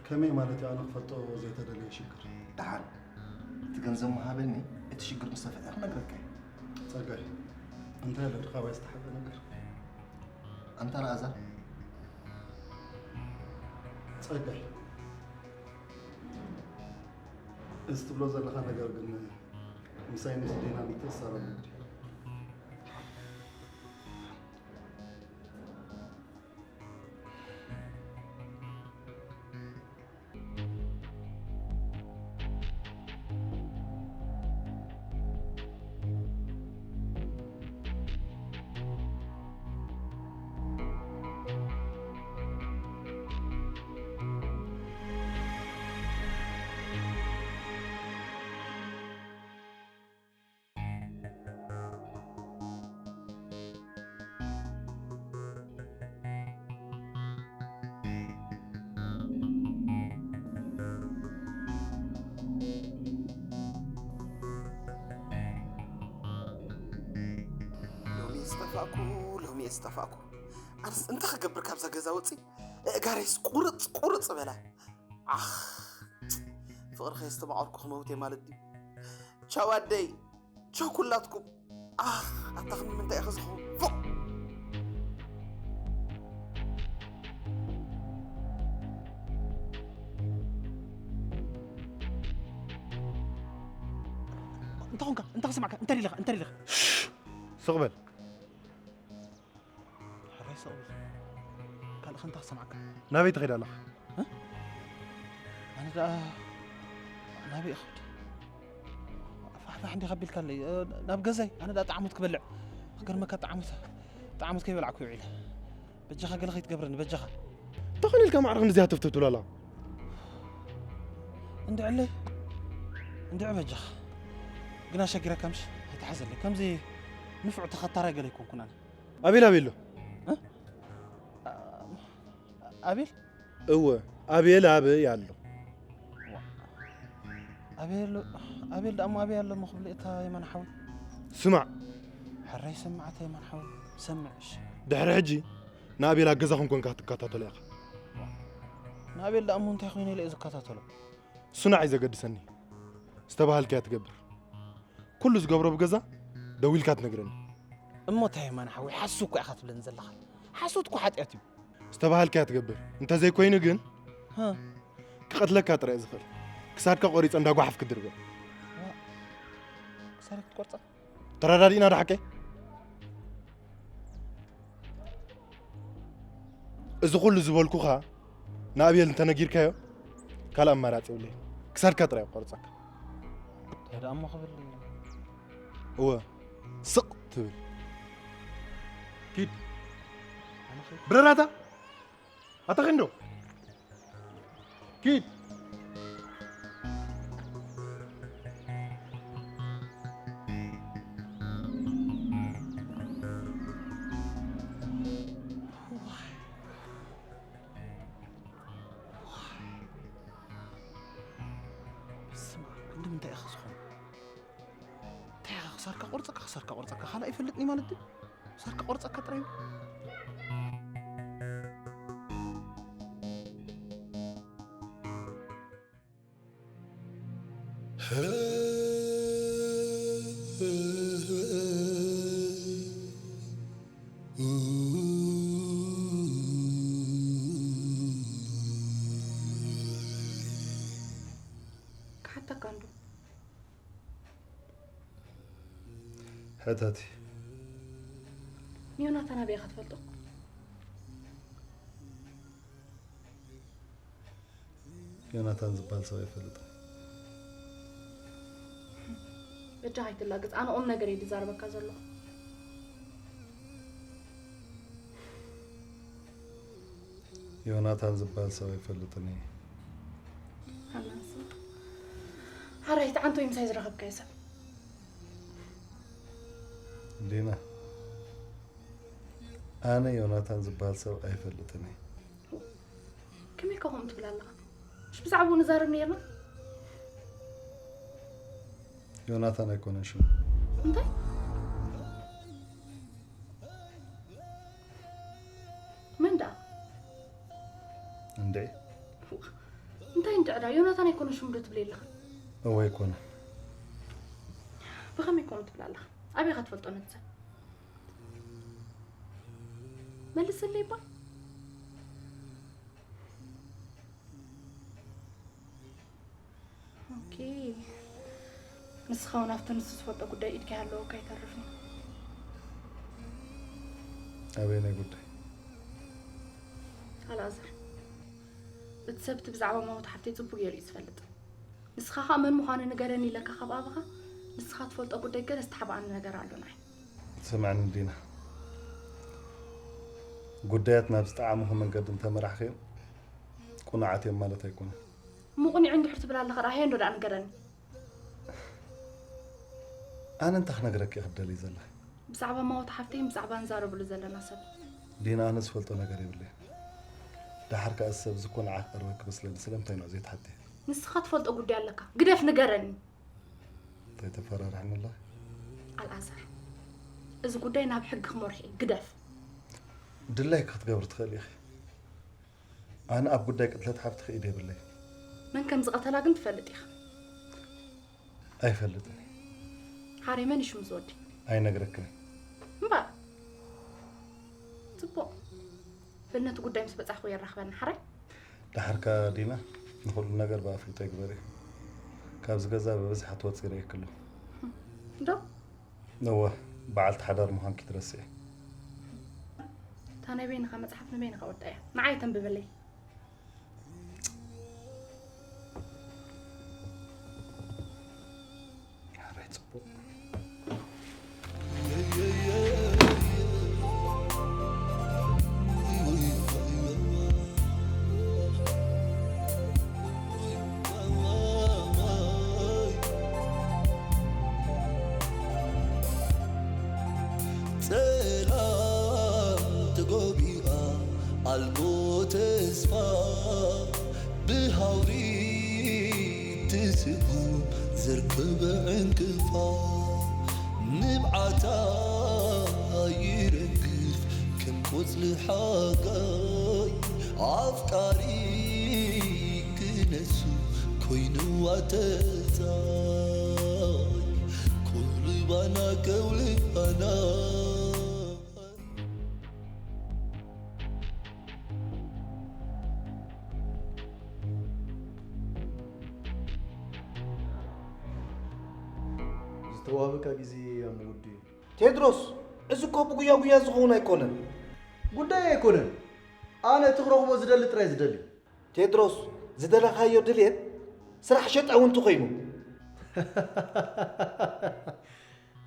ከመይ ማለት እዩ ኣነ ክፈልጦ ዘይተደለየ ሽግር? ደሓን፣ እቲ ገንዘብ ምሃበኒ፣ እቲ ሽግር ምስ ተፈትሐ ክነግረካ እየ። ጸጋይ፣ እንታይ ኣሎ ድኻ ባይ ዝተሓበ ነገር? ኣንታ ኣልኣዛር። ጸጋይ፣ እዚ ትብሎ ዘለኻ ነገር ግን ምሳይ ምስ ዲና ምትእስሳር ኣለዎ ድዩ? ሎሚ ዝጠፋእኩ፣ ሎሚ ዝጠፋእኩ። ኣነስ እንታይ ክገብር ካብዛ ገዛ ወፂ? እእጋረይስ ቁርፅ ቁርፅ በላ። ዓኽ፣ ፍቕሪ ከየስተማቐርኩ ክመውት እየ ማለት ድዩ? ቻው ኣደይ፣ ቻው ኩላትኩም። ኣኽ፣ ኣታ ክንዲ ምንታይ ኢኺ ዝኸውን? ፎእ! እንታይ ኾንካ? እንታይ ክሰማዕካ? እንታይ ኢለኻ? እንታይ ኢለኻ? ስቕ በል። ሕራይ ስቕ በል። ካልእ ከ እንታይ ክሰማዕካ? ናበይ ትኸይድ ኣለኻ? እ? ኣነ ደኣ ናበይ እኸድ? ፋሕፋሕ እንዲኻ ኣቢልካለይ። እ፣ ናብ ገዛይ። ኣነ ደኣ ጣዕሙት ክበልዕ። ክገርመካ ጣዕሙት፣ ጣዕሙት ከይበላዕኩ ውዒለ። በጃኻ ገለ ከይትገብረኒ፣ በጃኻ። እንታይ ኾነ ኢልካ ማዕረ ክንድዚ ሃተፍተፍ ትብል ኣለኻ? እንድዕለይ፣ እንድዒ በጃኻ። ግና ሸጊረካ ምሽ? ኣይትሓዘለይ። ከምዚ ንፉዕ ተኸታራይ ገለ ኣይኮንኩን ኣነ። ኣቤል ኣበይ ኣሎ? እ? ኣ-፣ ኣቤል? እወ፣ ኣቤል ኣበይ ኣሎ? ኣቤል፣ ኣቤል ደኣ እሞ ኣበይ ኣሎ እሞ ክብል እታ የማነ ሓወይ? ስማዕ። ሕራይ ሰማዕ እታ የማነ ሓወይ፣ ሰምዕ እሺ። ድሕሪ ሕጂ ንኣቤል ኣብ ገዛኹም ኮንካ ክትከታተሎ ኢኻ። ንኣቤል ደኣ እሞ እንታይ ኮይነ ኢለ እየ ዝከታተሎ? እሱ ንዓይ ዘገድሰኒ። ዝተባሃልካዮ ትገብር። ኩሉ ዝገብሮ ብገዛ ደዊልካ ትነግረኒ። እሞ እንታይ የማነ ሓወይ፣ ሓሱ እኮ ኢኻ ትብለኒ ዘለኻ። ሓሶት እኮ ሓጢኣት እዩ። ዝተባሃልካዮ ትገብር። እንተዘይኮይኑ ግን፣ ሃ። ክቐትለካ ጥራይ እዩ ዝኽእል። ክሳድካ ቆሪጸ እንዳ ጓሓፍ ክድርበ። ዋ፣ ክሳድካ ክትቆርጻ? ተረዳዲእና ዶ ሓቀይ? እዚ ኩሉ ዝበልኩኻ ንኣቤል እንተነጊርካዮ፣ ካልእ ኣማራጺ የብለይን። ክሳድካ ጥራይ ክቆርጸካ። እንታይ ደኣ እሞ ክብል? እወ፣ ስቕ ትብል። ኪድ። ኣነ ኸይድ። ብረራታ! ኣታ ኺንዶ! ኪድ! ሳርካ ቆርጸካ፣ ሳርካ ቆርጸካ፣ ካልእ ኣይፈልጥን ማለት ድዩ? ሳርካ ቆርጸካ ጥራይ። ክሓተካ እንዶ። ሕተቲ። ንዮናታን ኣበይ ኢኻ ትፈልጦ? ዮናታን ዝበሃል ሰብ ኣይፈልጥን። በጃኻ ኣይትላገጽ፣ ኣነ ቁም ነገር እየ ዝዛረበካ ዘለኹ። ዮናታን ዝበሃል ሰብ ኣይፈልጥን እየ። ሃናንስ፣ ሓራይ ተዓንቶ እዩ ምሳይ ዝረኸብካዮ ሰብ። ዲና፣ ኣነ ዮናታን ዝበሃል ሰብ ኣይፈልጥን እየ። ከመይ ኢኻ ከምኡ ትብል ኣለኻ? ምሽ ብዛዕባኡ ንዛረብ ነይርና። ዮናታን ኣይኮነን ሽሙ። እንታይ? መን ደኣ? እንዴ? እንታይ እንድዕዳ? ዮናታን ኣይኮነን ሽሙ ዶ ትብል ኣለኻ? እወ ኣይኮነን። ብኸመይ ከምኡ ትብል ኣለኻ? ኣበይ ኢኻ ትፈልጦ ነቲ ሰብ? መልስለይ እባ። ኦኬ። ንስኻ እውን ኣብቲ ንሱ ዝፈልጦ ጉዳይ ኢድካ ይሃለወካ ኣይተርፍን። ኣበየናይ ጉዳይ? ኣልኣዛር፣ እቲ ሰብ እቲ ብዛዕባ ማውት ሓፍተይ ጽቡቕ ገይሩ እዩ ዝፈልጥ። ንስኻ ኸኣ መን ምዃኑ ንገረኒ ኢለካ ካብ ኣባኻ፣ ንስኻ ትፈልጦ ጉዳይ ገለ ዝተሓብኣኒ ነገር ኣሎ ንዓይ። ስምዕኒ ዲና፣ ጉዳያት ናብ ዝጠዓሙኺ መንገዲ እንተመራሕኽዮም ቅኑዓት እዮም ማለት ኣይኮነን። እሞ ቅኑዕ እንድሕር ትብል ኣለኻ ደኣ፣ ሃየ እንዶ ደኣ ንገረኒ። ኣነ እንታይ ክነግረኪ እየ ክትደልዪ ዘለኺ? ብዛዕባ ማውት ሓፍተይን ብዛዕባ ንዛረበሉ ዘለና ሰብ። ዲና፣ ኣነ ዝፈልጦ ነገር የብለይን። ደሓር ከኣ እዚ ሰብ እዚ እኮ ንዓኺ ክቐርበኪ ክመስለኒ፣ ስለምንታይ ንዑ ዘይትሓትዮ? ንስኻ ትፈልጦ ጉዳይ ኣለካ፣ ግደፍ ንገረኒ። እንታይ ተፈራርሕኒ ኣለኺ? ኣልኣዛር፣ እዚ ጉዳይ ናብ ሕጊ ክመርሖ እዩ፣ ግደፍ። ድላይኪ ክትገብሪ ትኽእሊ ኢኺ። ኣነ ኣብ ጉዳይ ቅትለት ሓፍትኺ ኢድ የብለይን። መን ከም ዝቐተላ ግን ትፈልጥ ኢኻ? ኣይፈልጥን እየ። ሓራይ መን እዩ ሽሙ እዚ ወዲ? ኣይነግረክን እየ። እምበኣር። ጽቡቕ። በል ነቲ ጉዳይ ምስ በጻሕኩ የራኽበና ሓራይ። ደሓር ከኣ ዲና፣ ንኹሉ ነገር ብኣፍልጦ ይግበር እዩ። ካብዚ ገዛ ብብዝሒ ክትወጺ ይርእየኪ ኣለኹ። ዶ? እወ፣ በዓልቲ ሓዳር ምዃንኪ ትረስዒ። እታ ናይ በይንኻ መጽሓፍ ንበይንኻ ወዳእያ። ንዓይ ተንብበለይ። ሓራይ ጽቡቕ። ጸላም ተጎቢኣ ኣልቦ ተስፋ ብሃውሪ ትስጉም ዘርክበ ዕንቅፋ ንብዓታ ይረግፍ ከም ቆጽሊ ሓጋይ ኣፍቃሪ ክነሱ ኮይንዋ ተጻይ ከውልባና ከውልባና። ዝተዋህበካ ግዜ ኣብ ምውዲ እዩ። ቴድሮስ፣ እዚ እኮ ብጉያ ጉያ ዝኸውን ኣይኮነን። ጉዳይ ኣይኮነን። ኣነ እቲ ክረኽቦ ዝደሊ ጥራይ ዝደሊ። ቴድሮስ፣ ዝደለኻዮ ድልየት ስራሕ ሸጣ እውን እንተኾይኑ።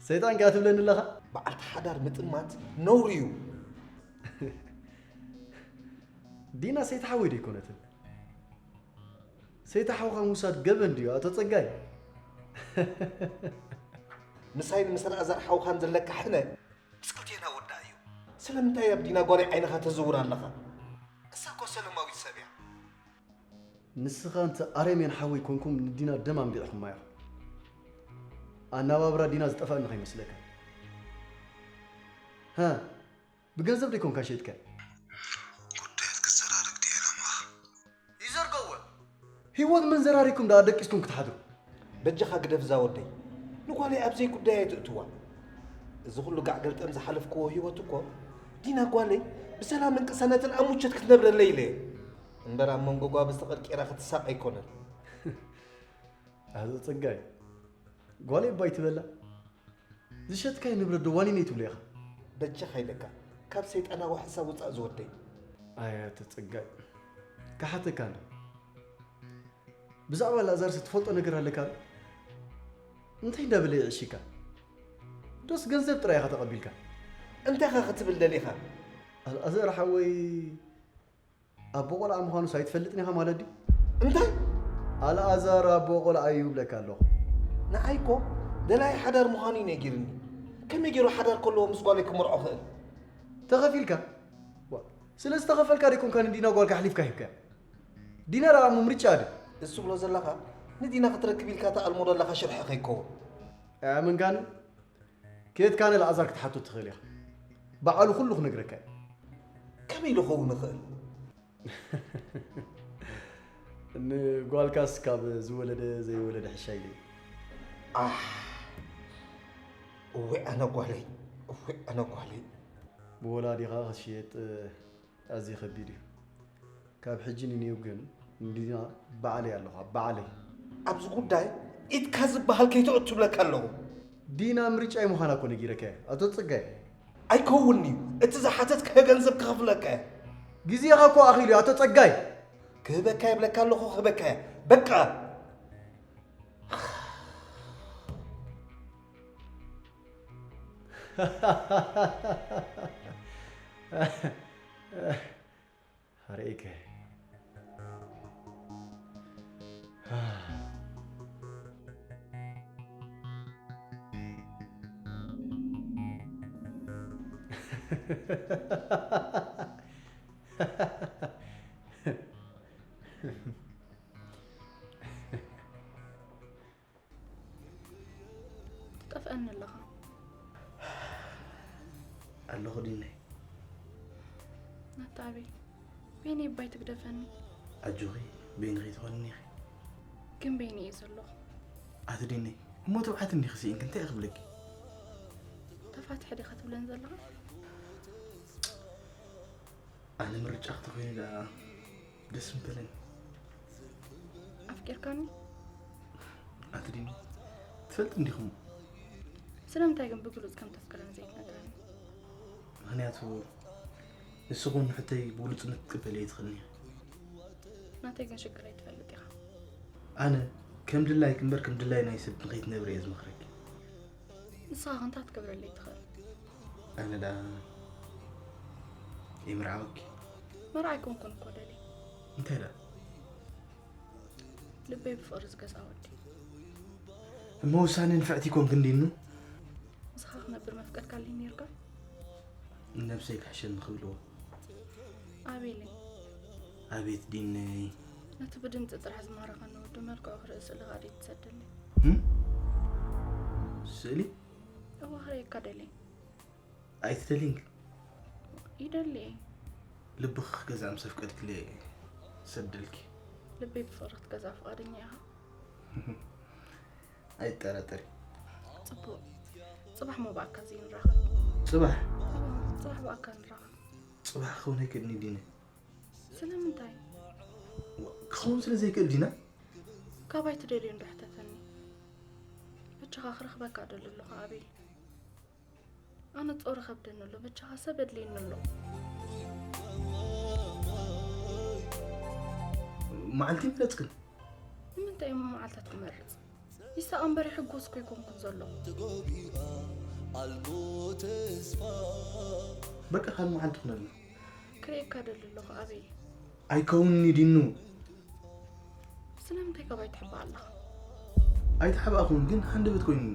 ሰይጣን ከኣ ትብለኒ ኣለኻ? በዓልቲ ሓዳር ምጥማት ነውሪ እዩ። ዲና ሰይቲ ሓወይ ዶ ኣይኮነትን? ሰይቲ ሓውኻ ምውሳድ ገበን ድዩ ኣቶ ጸጋይ? ምሳይን ምስ ኣልኣዛር ሓውኻን ዘለካ ሕነ ምስ ክልቴና ወዳ እዩ። ስለምንታይ ኣብ ዲና ጓለይ ዓይንኻ ተዝውር ኣለኻ? እሳ እኮ ሰለማዊት ሰብ እያ። ንስኻ እንተ ኣረሜን ሓወይ ኮንኩም ንዲና ደም ኣንቢዕኹማ ኢኹም። ኣናባብራ ዲና ዝጠፋእኒ ከይመስለካ። ሃ፣ ብገንዘብ ደይኮንካ ሸይጥካ። ጉዳያት ክዘራረግ ድየ ዕላማኻ? ይዘርገወ። ህይወት መን ዘራሪኩም ደኣ ደቂስኩም ክትሓድሩ? በጃኻ ግደፍ እዛ ወደይ። ንጓለይ ኣብ ዘይጉዳይ ኣይትእትዋ። እዚ ኩሉ ጋዕ ገልጠም ዝሓለፍክዎ ህይወት እኮ ዲና ጓለይ ብሰላምን ቅሳነትን ኣብ ምቾት ክትነብረለይ ኢለ እየ። እምበር ኣብ መንጎ ጓብል ዝተቐርቂራ ክትሳቕ ኣይኮነን። ኣቶ ጸጋይ፣ ጓለይ እባ ኣይትበላ። ዝሸጥካዮ ንብረት ዶ ዋኒነይ ትብሎ ኢኻ? በጃኻ ኢለካ፣ ካብ ሰይጣናዊ ሓሳብ ውጻእ ዝወደይ። ኣያ ተጸጋይ፣ ክሓተካ እንዶ። ብዛዕባ ኣልኣዛርስ ትፈልጦ ነገር ኣለካ ዶ? እንታይ እንዳበለ የዕሽካ? ዶስ ገንዘብ ጥራይ ኢኻ ተቐቢልካ? እንታይ ኢኻ ክትብል ደሊኻ? ኣልኣዛር ሓወይ ኣቦ ቆልዓ ምዃኑስ ኣይትፈልጥን ኢኻ ማለት ድዩ? እንታይ? ኣልኣዛር ኣቦ ቆልዓ እዩ ይብለካ ኣለኹ። ንዓይ እኮ ደላይ ሓዳር ምዃኑ እዩ ነጊርኒ። ከመይ ገይሩ ሓዳር ከለዎ ምስ ጓለይ ክምርዖ ክእል? ተኸፊልካ? ዋ፣ ስለ ዝተኸፈልካ ደይኮንካ ንዲና ጓልካ ኣሕሊፍካ ሂብካያ? ዲና ደኣ እሞ ምርጫ ድዩ? እሱ ብሎ ዘለኻ ንዲና ክትረክብ ኢልካ ትኣልሞ ዘለኻ ሽርሒ ከይከውን። ኣያ መንጋኒ፣ ኬድካ ንኣልኣዛር ክትሓቶ ትኽእል ኢኻ። ባዕሉ ኩሉ ክነግረካ እዩ። ከመይ ኢሉ ክኸውን ይኽእል? ንጓልካስ ካብ ዝወለደ ዘይወለደ ሕሻ ኢለ። ኣሕ፣ እወ ኣነ ጓለይ፣ እወ ኣነ ጓለይ። ብወላዲኻ ክትሽየጥ ኣዝዩ ከቢድ እዩ። ካብ ሕጂ ንኔው ግን ንዲና ባዕለይ ኣለኹ፣ ባዕለይ። ኣብዚ ጉዳይ ኢድካ ዝበሃል ከይተእቱ እብለካ ኣለኹ። ዲና ምርጫይ ምዃና እኮ ነጊረካ እየ፣ ኣቶ ጸጋይ። ኣይከውን'ዩ። እቲ ዝሓተትካዮ ገንዘብ ክኸፍለካ እየ። ግዜኻ እኮ ኣኺሉ እዩ፣ ኣቶ ጸጋይ። ክህበካ እየ እብለካ ኣለኹ፣ ክህበካ እየ። በቃ። ኣርእከ። ትጠፍኣኒ ኣለኻ። ኣለኹ ዲነይ። ናታ ኣቤል፣ በይነይ እባ ኣይትግደፈኒ። ኣጆኺ፣ በይንኺ ኣይትኾንን ኢኺ። ግን በይነይ እየ ዘለኹ። ኣቲ ዲነይ፣ እሞ ትብዓት እንዲኺ ስኢንኪ፣ እንታይ እየ ክብለኪ? ተፋቲሐ ዲኻ ትብለኒ ዘለኻ? ኣነ ምርጫኺ ተኾይኑ ደኣ ደስ ምበለኒ። ኣፍቂርካኒ? ኣቲ ዲኒ፣ ትፈልጢ እንዲኹም። ስለምንታይ ግን ብግሉጽ ከም ተፍቅረኒ ዘይትነግረኒ? ምኽንያቱ ንስኹም ንሕቶይ ብግሉጽነት ክትቅበልዮ ኣይትኽእልን ኢኺ። ናተይ ግን ሽግረይ ትፈልጥ ኢኻ። ኣነ ከም ድላይኪ እምበር ከም ድላይ ናይ ሰብ ንኸይትነብሪ እየ ዝመኽረኪ። ንስኻ ከ እንታይ ክትገብረለይ ትኽእል? ኣነ ደኣ ይምርዓወኪ። መርዓ ኣይኮንኩን እኮ ደልየ። እንታይ ደኣ? ልበይ ብፍቕሪ ዝገዝኣ ወዲ። እሞ ውሳነ ንፍዕቲ ኮንኪ እንዲኑ? ምሳኻ ክነብር መፍቀድካለይ ነይርካ? ንነብሰይ ክሕሸኒ ክብልዎ። ኣቤለይ። ኣቤት ዲነይ። ነቲ ብድምጺ ጥራሕ ዝማረኸኒ ወዲ መልክዑ ክርኢ ስእሊ ከኣ ድዩ ትሰደለይ? እም? ስእሊ? እወ ክርእየካ ደልየ። ኣይትደልይን ግን? ይደሊ እየ። ልብኺ ክገዝኣ ምስ ኣፍቀድክለይ እየ ሰደልኪ። ልበይ ብፍቕሪ ክትገዝኣ ፍቓደኛ ኢኻ? ኣይጠራጠሪ። ጽቡቕ። ጽባሕ እሞ ብኣካል ዘይንራኸብ? ጽባሕ? እወ፣ ጽባሕ ብኣካል ንራኸብ። ጽባሕ ክኸውን ኣይክእልን እዩ ዲነ። ስለምንታይ? ክኸውን ስለ ዘይክእል ዲና። ካባይ ትደልዮ እንዶ ሕተተኒ። በጃኻ ክረኽበካ እደሊ ኣለኹ ኣቤል። ኣነ ጾር ከብደኒ ኣሎ፣ በጃኻ ሰብ የድልየኒ ኣሎ። መዓልቲ ምረጽክን? ንምንታይ እሞ መዓልታት ክመርጽ? ይሳቐ እምበር ይሕጎስ እኮ ኣይኮንኩን ዘለኹ። በቃ ካልእ መዓልቲ ኩነልና። ክርእየካ ደሊ ኣለኹ ኣቤል። ኣይከውንን'ዩ ዲኑ። ስለምንታይ ካባይ ትሕባእ ኣለኻ? ኣይተሓባእኹን፣ ግን ሃንደበት ኮይኑኒ።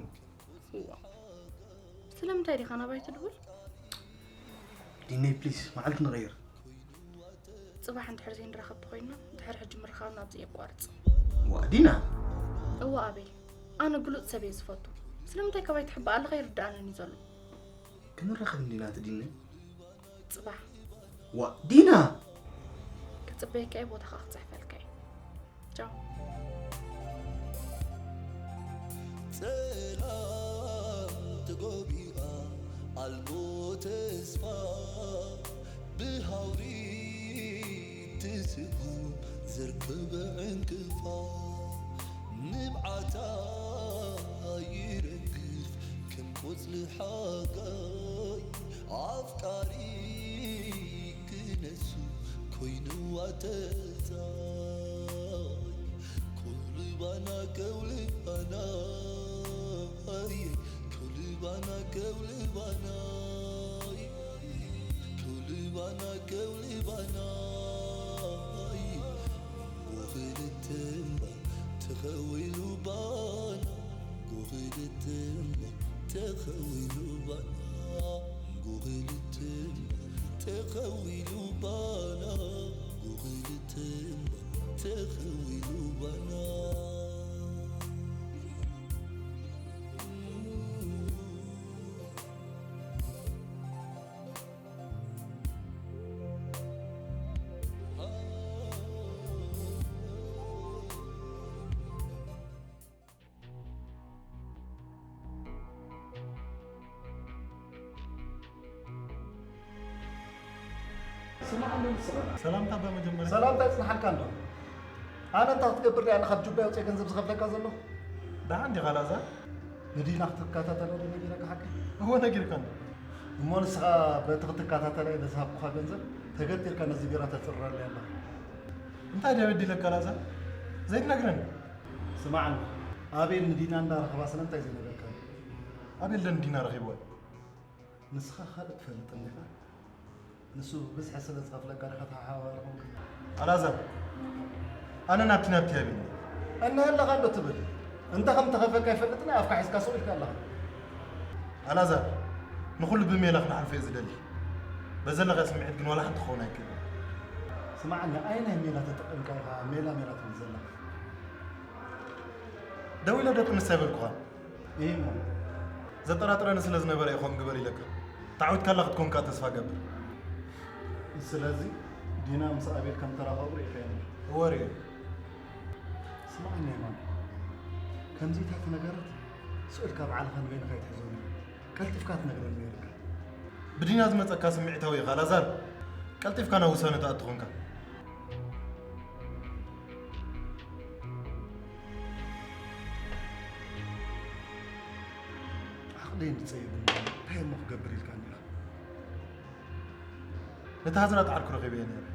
እዋ። ስለምንታይ ዲኻ ናባይ ትድውል? ዲነይ ፕሊስ፣ መዓልቲ ንቐይር። ጽባሕ እንድሕር ዘይንራኸብ ተኾይንና፣ ድሕሪ ሕጂ ምርኻብና ኣብዚ የቋርጽ። ዋ ዲና! እዋ ኣቤል፣ ኣነ ግሉጽ ሰብ እየ ዝፈቱ። ስለምንታይ ካባይ ትሕባእ ኣለኻ ኣይርድኣንን እዩ ዘሎ። ክንራኸብ እንዲና ትዲኒ? ጽባሕ ዋ ዲና! ክጽበየካ እየ፣ ቦታ ኸኣ ክጽሕፈልካ እየ። ቻው። ጸላም ተጎቢኣ ኣልቦ ተስፋ ብሃውሪ ትስጉም ዘርክበ ዕንቅፋ ንብዓታ ይረግፍ ከም ቆጽሊ ሓጋይ ኣፍቃሪ ክነሱ ኮይንዋ ተጻይ ከውልባና ከውልባና ከውልባና ከውልባና ከውልባና ከውልባና ጎኽልትምባ ተኸዊሉ ባና ጎኽልትምባ ተኸዊሉ ባና ጎኽልትምባ ተኸዊሉ ባና ጎኽልትምባ ተኸዊሉ ባና ስማዕ ኣሎ ንስኻ። ሰላምታ በመጀመርያ ሰላምታ ይጽንሓልካ እንዶ። ኣነ እንታይ ክትገብር ድኣ፣ ኣነ ካብ ጁባይ ኣውፅኤ ገንዘብ ዝኸፍለካ ዘለኹ? ደሓን ዲኻ ላዛር? ንዲና ክትከታተሎ ዶ ነጊረካ ሓቂ? እወ ነጊርካኒ። እሞ ንስኻ በቲ ክትከታተላ ኢለ ዝሃብኩኻ ገንዘብ ተገጢርካ ነዚ ቢራ ተፅርረለይ ኣለኻ። እንታይ ድየ በዲለካ ላዛር? ዘይትነግረኒ? ስማዕኒ፣ ኣቤል ንዲና እንዳረኸባ ስለምንታይ ዘይነገርካኒ? ኣቤል ዶ ንዲና ረኺብዋ? ንስኻ ካልእ ትፈልጥ እንዲኻ? ንሱ ብዝሒ ስለ ዝኸፍለካ ዲኻ ተሓባባሪ ኾንካ? ኣላዛር፣ ኣነ ናብቲ ናብቲ ኣቤል። እነሀ ኣለኻ ዶ ትብል? እንተ ከም ተኸፈካ ይፈልጥን ኣፍካ ሒዝካ ስቕ ኢልካ ኣለኻ። ኣላዛር፣ ንኹሉ ብሜላ ክነሕልፎ እየ ዝደሊ። በዘለካ ስምዒት ግን ዋላ ሓንቲ ክኸውን ኣይክእልን። ስማዕኒ፣ ኣየናይ ሜላ ተጠቒምካ ኢኻ ሜላ ሜላ ትብል ዘለኻ? ደው ኢለ ዶ ጥንስ ኣይበልኩኻን? እሞ ዘጠራጥረኒ ስለ ዝነበረ እየ ከምኡ ግበር ኢለካ። ተዓዊትካላ ክትኮን ከኣ ተስፋ እገብር። ስለዚ ዲና ምስ ኣቤል ከም ተራኸቡ ርኢኻዮ ነይሩ? እወ ርእየ። ስማዕኒ የማነ፣ ከምዚታት ነገራት ስቕ ኢልካ ባዕልኻ ንበይንኻ ኣይትሕዞን ኢኻ። ቀልጢፍካ ትነግረኒ ነይርካ። ብዲና ዝመጸካ ስምዒታዊ ኢኻ ላዛር። ቀልጢፍካ ናብ ውሳነ ትኣቱ ኾንካ። ዓቕለይ እንድጸይብኒ እንታይ እሞ ክገብር ኢልካኒ ኢኻ? ነቲ ሃዝራ ጻዕርኩ ረኺበዮ ነይረ።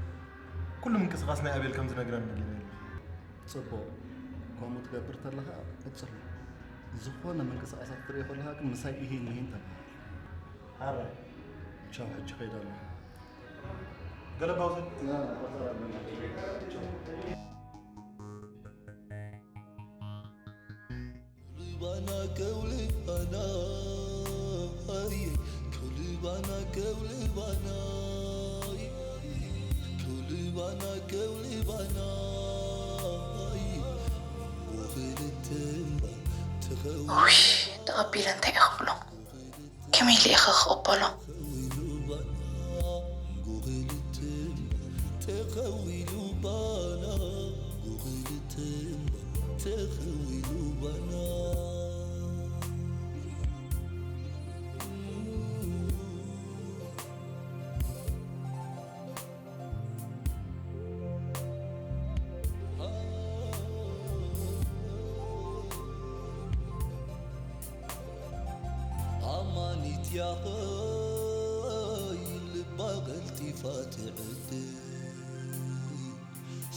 ኩሉ ምንቅስቓስ ናይ ኣቤል ከም ዝነግረኒ ነጊረዮ ኣለኹ። ጽቡቕ፣ ከምኡ ትገብር ተለኻ ቀጽሎ። ዝኾነ ምንቅስቓሳት ክትርኢ ከለኻ ግን ምሳይ ኢሂን ምሂን ተበሃል። ሓራይ። ቻው፣ ሕጂ ከይደ ኣለኹ። ገለባ ውሰድ። ልባና ከውልባና ከውልባና ከውልባና ከውልባና ከውልባና ወኽልትምባ ትኸው ውይ፣ ተቐቢለ እንታይ እየ ክብሎ? ከመይ ኢለ ኢኸ ክቕበሎ? ተኸዊሉ ባና ጉኽልትምባ ተኸዊሉ ባና ኣማኒት ያኸይ ልባ ቀልጢፋ ትዕድል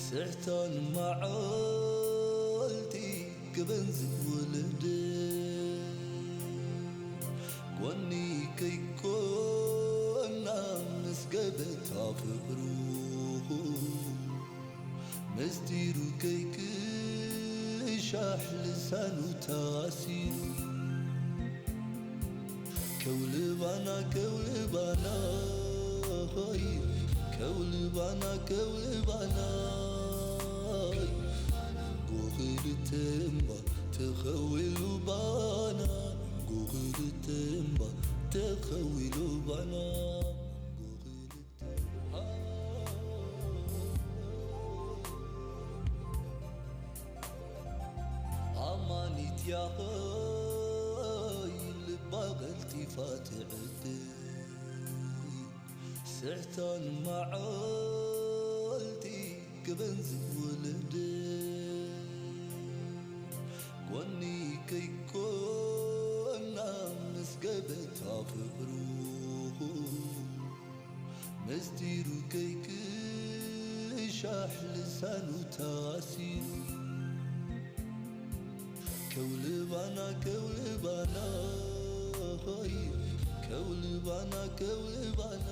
ስሕታን መዓልቲ ክበን ዝወለደ ጎኒ ከይኮና ምስ ገበታ ፍቕሩ ምስጢሩ ከይቅሻሕ ልሳኑ ታሲሩ ከውልባና ከውልባና ሆይ ከውልባና ከውልባና ጎኽልትምባ ተኸዊሉ ባና ጎኽልተ እምባ ተኸዊሉ ባና፣ ጎኽልተ እምባ። ኣማኒት ያኸይ ልባ ቀልጢፋ ትዕድል፣ ስሕታን መዓልቲ ገበን ዝወለደ፣ ጎኒ ከይኮና ምስ ገበታ ፍቕሩ፣ ምስጢሩ ከይቅሻሕ ልሳኑ ታሲሩ። ከውልባና ከውልባና ሆይ፣ ከውልባና ከውልባና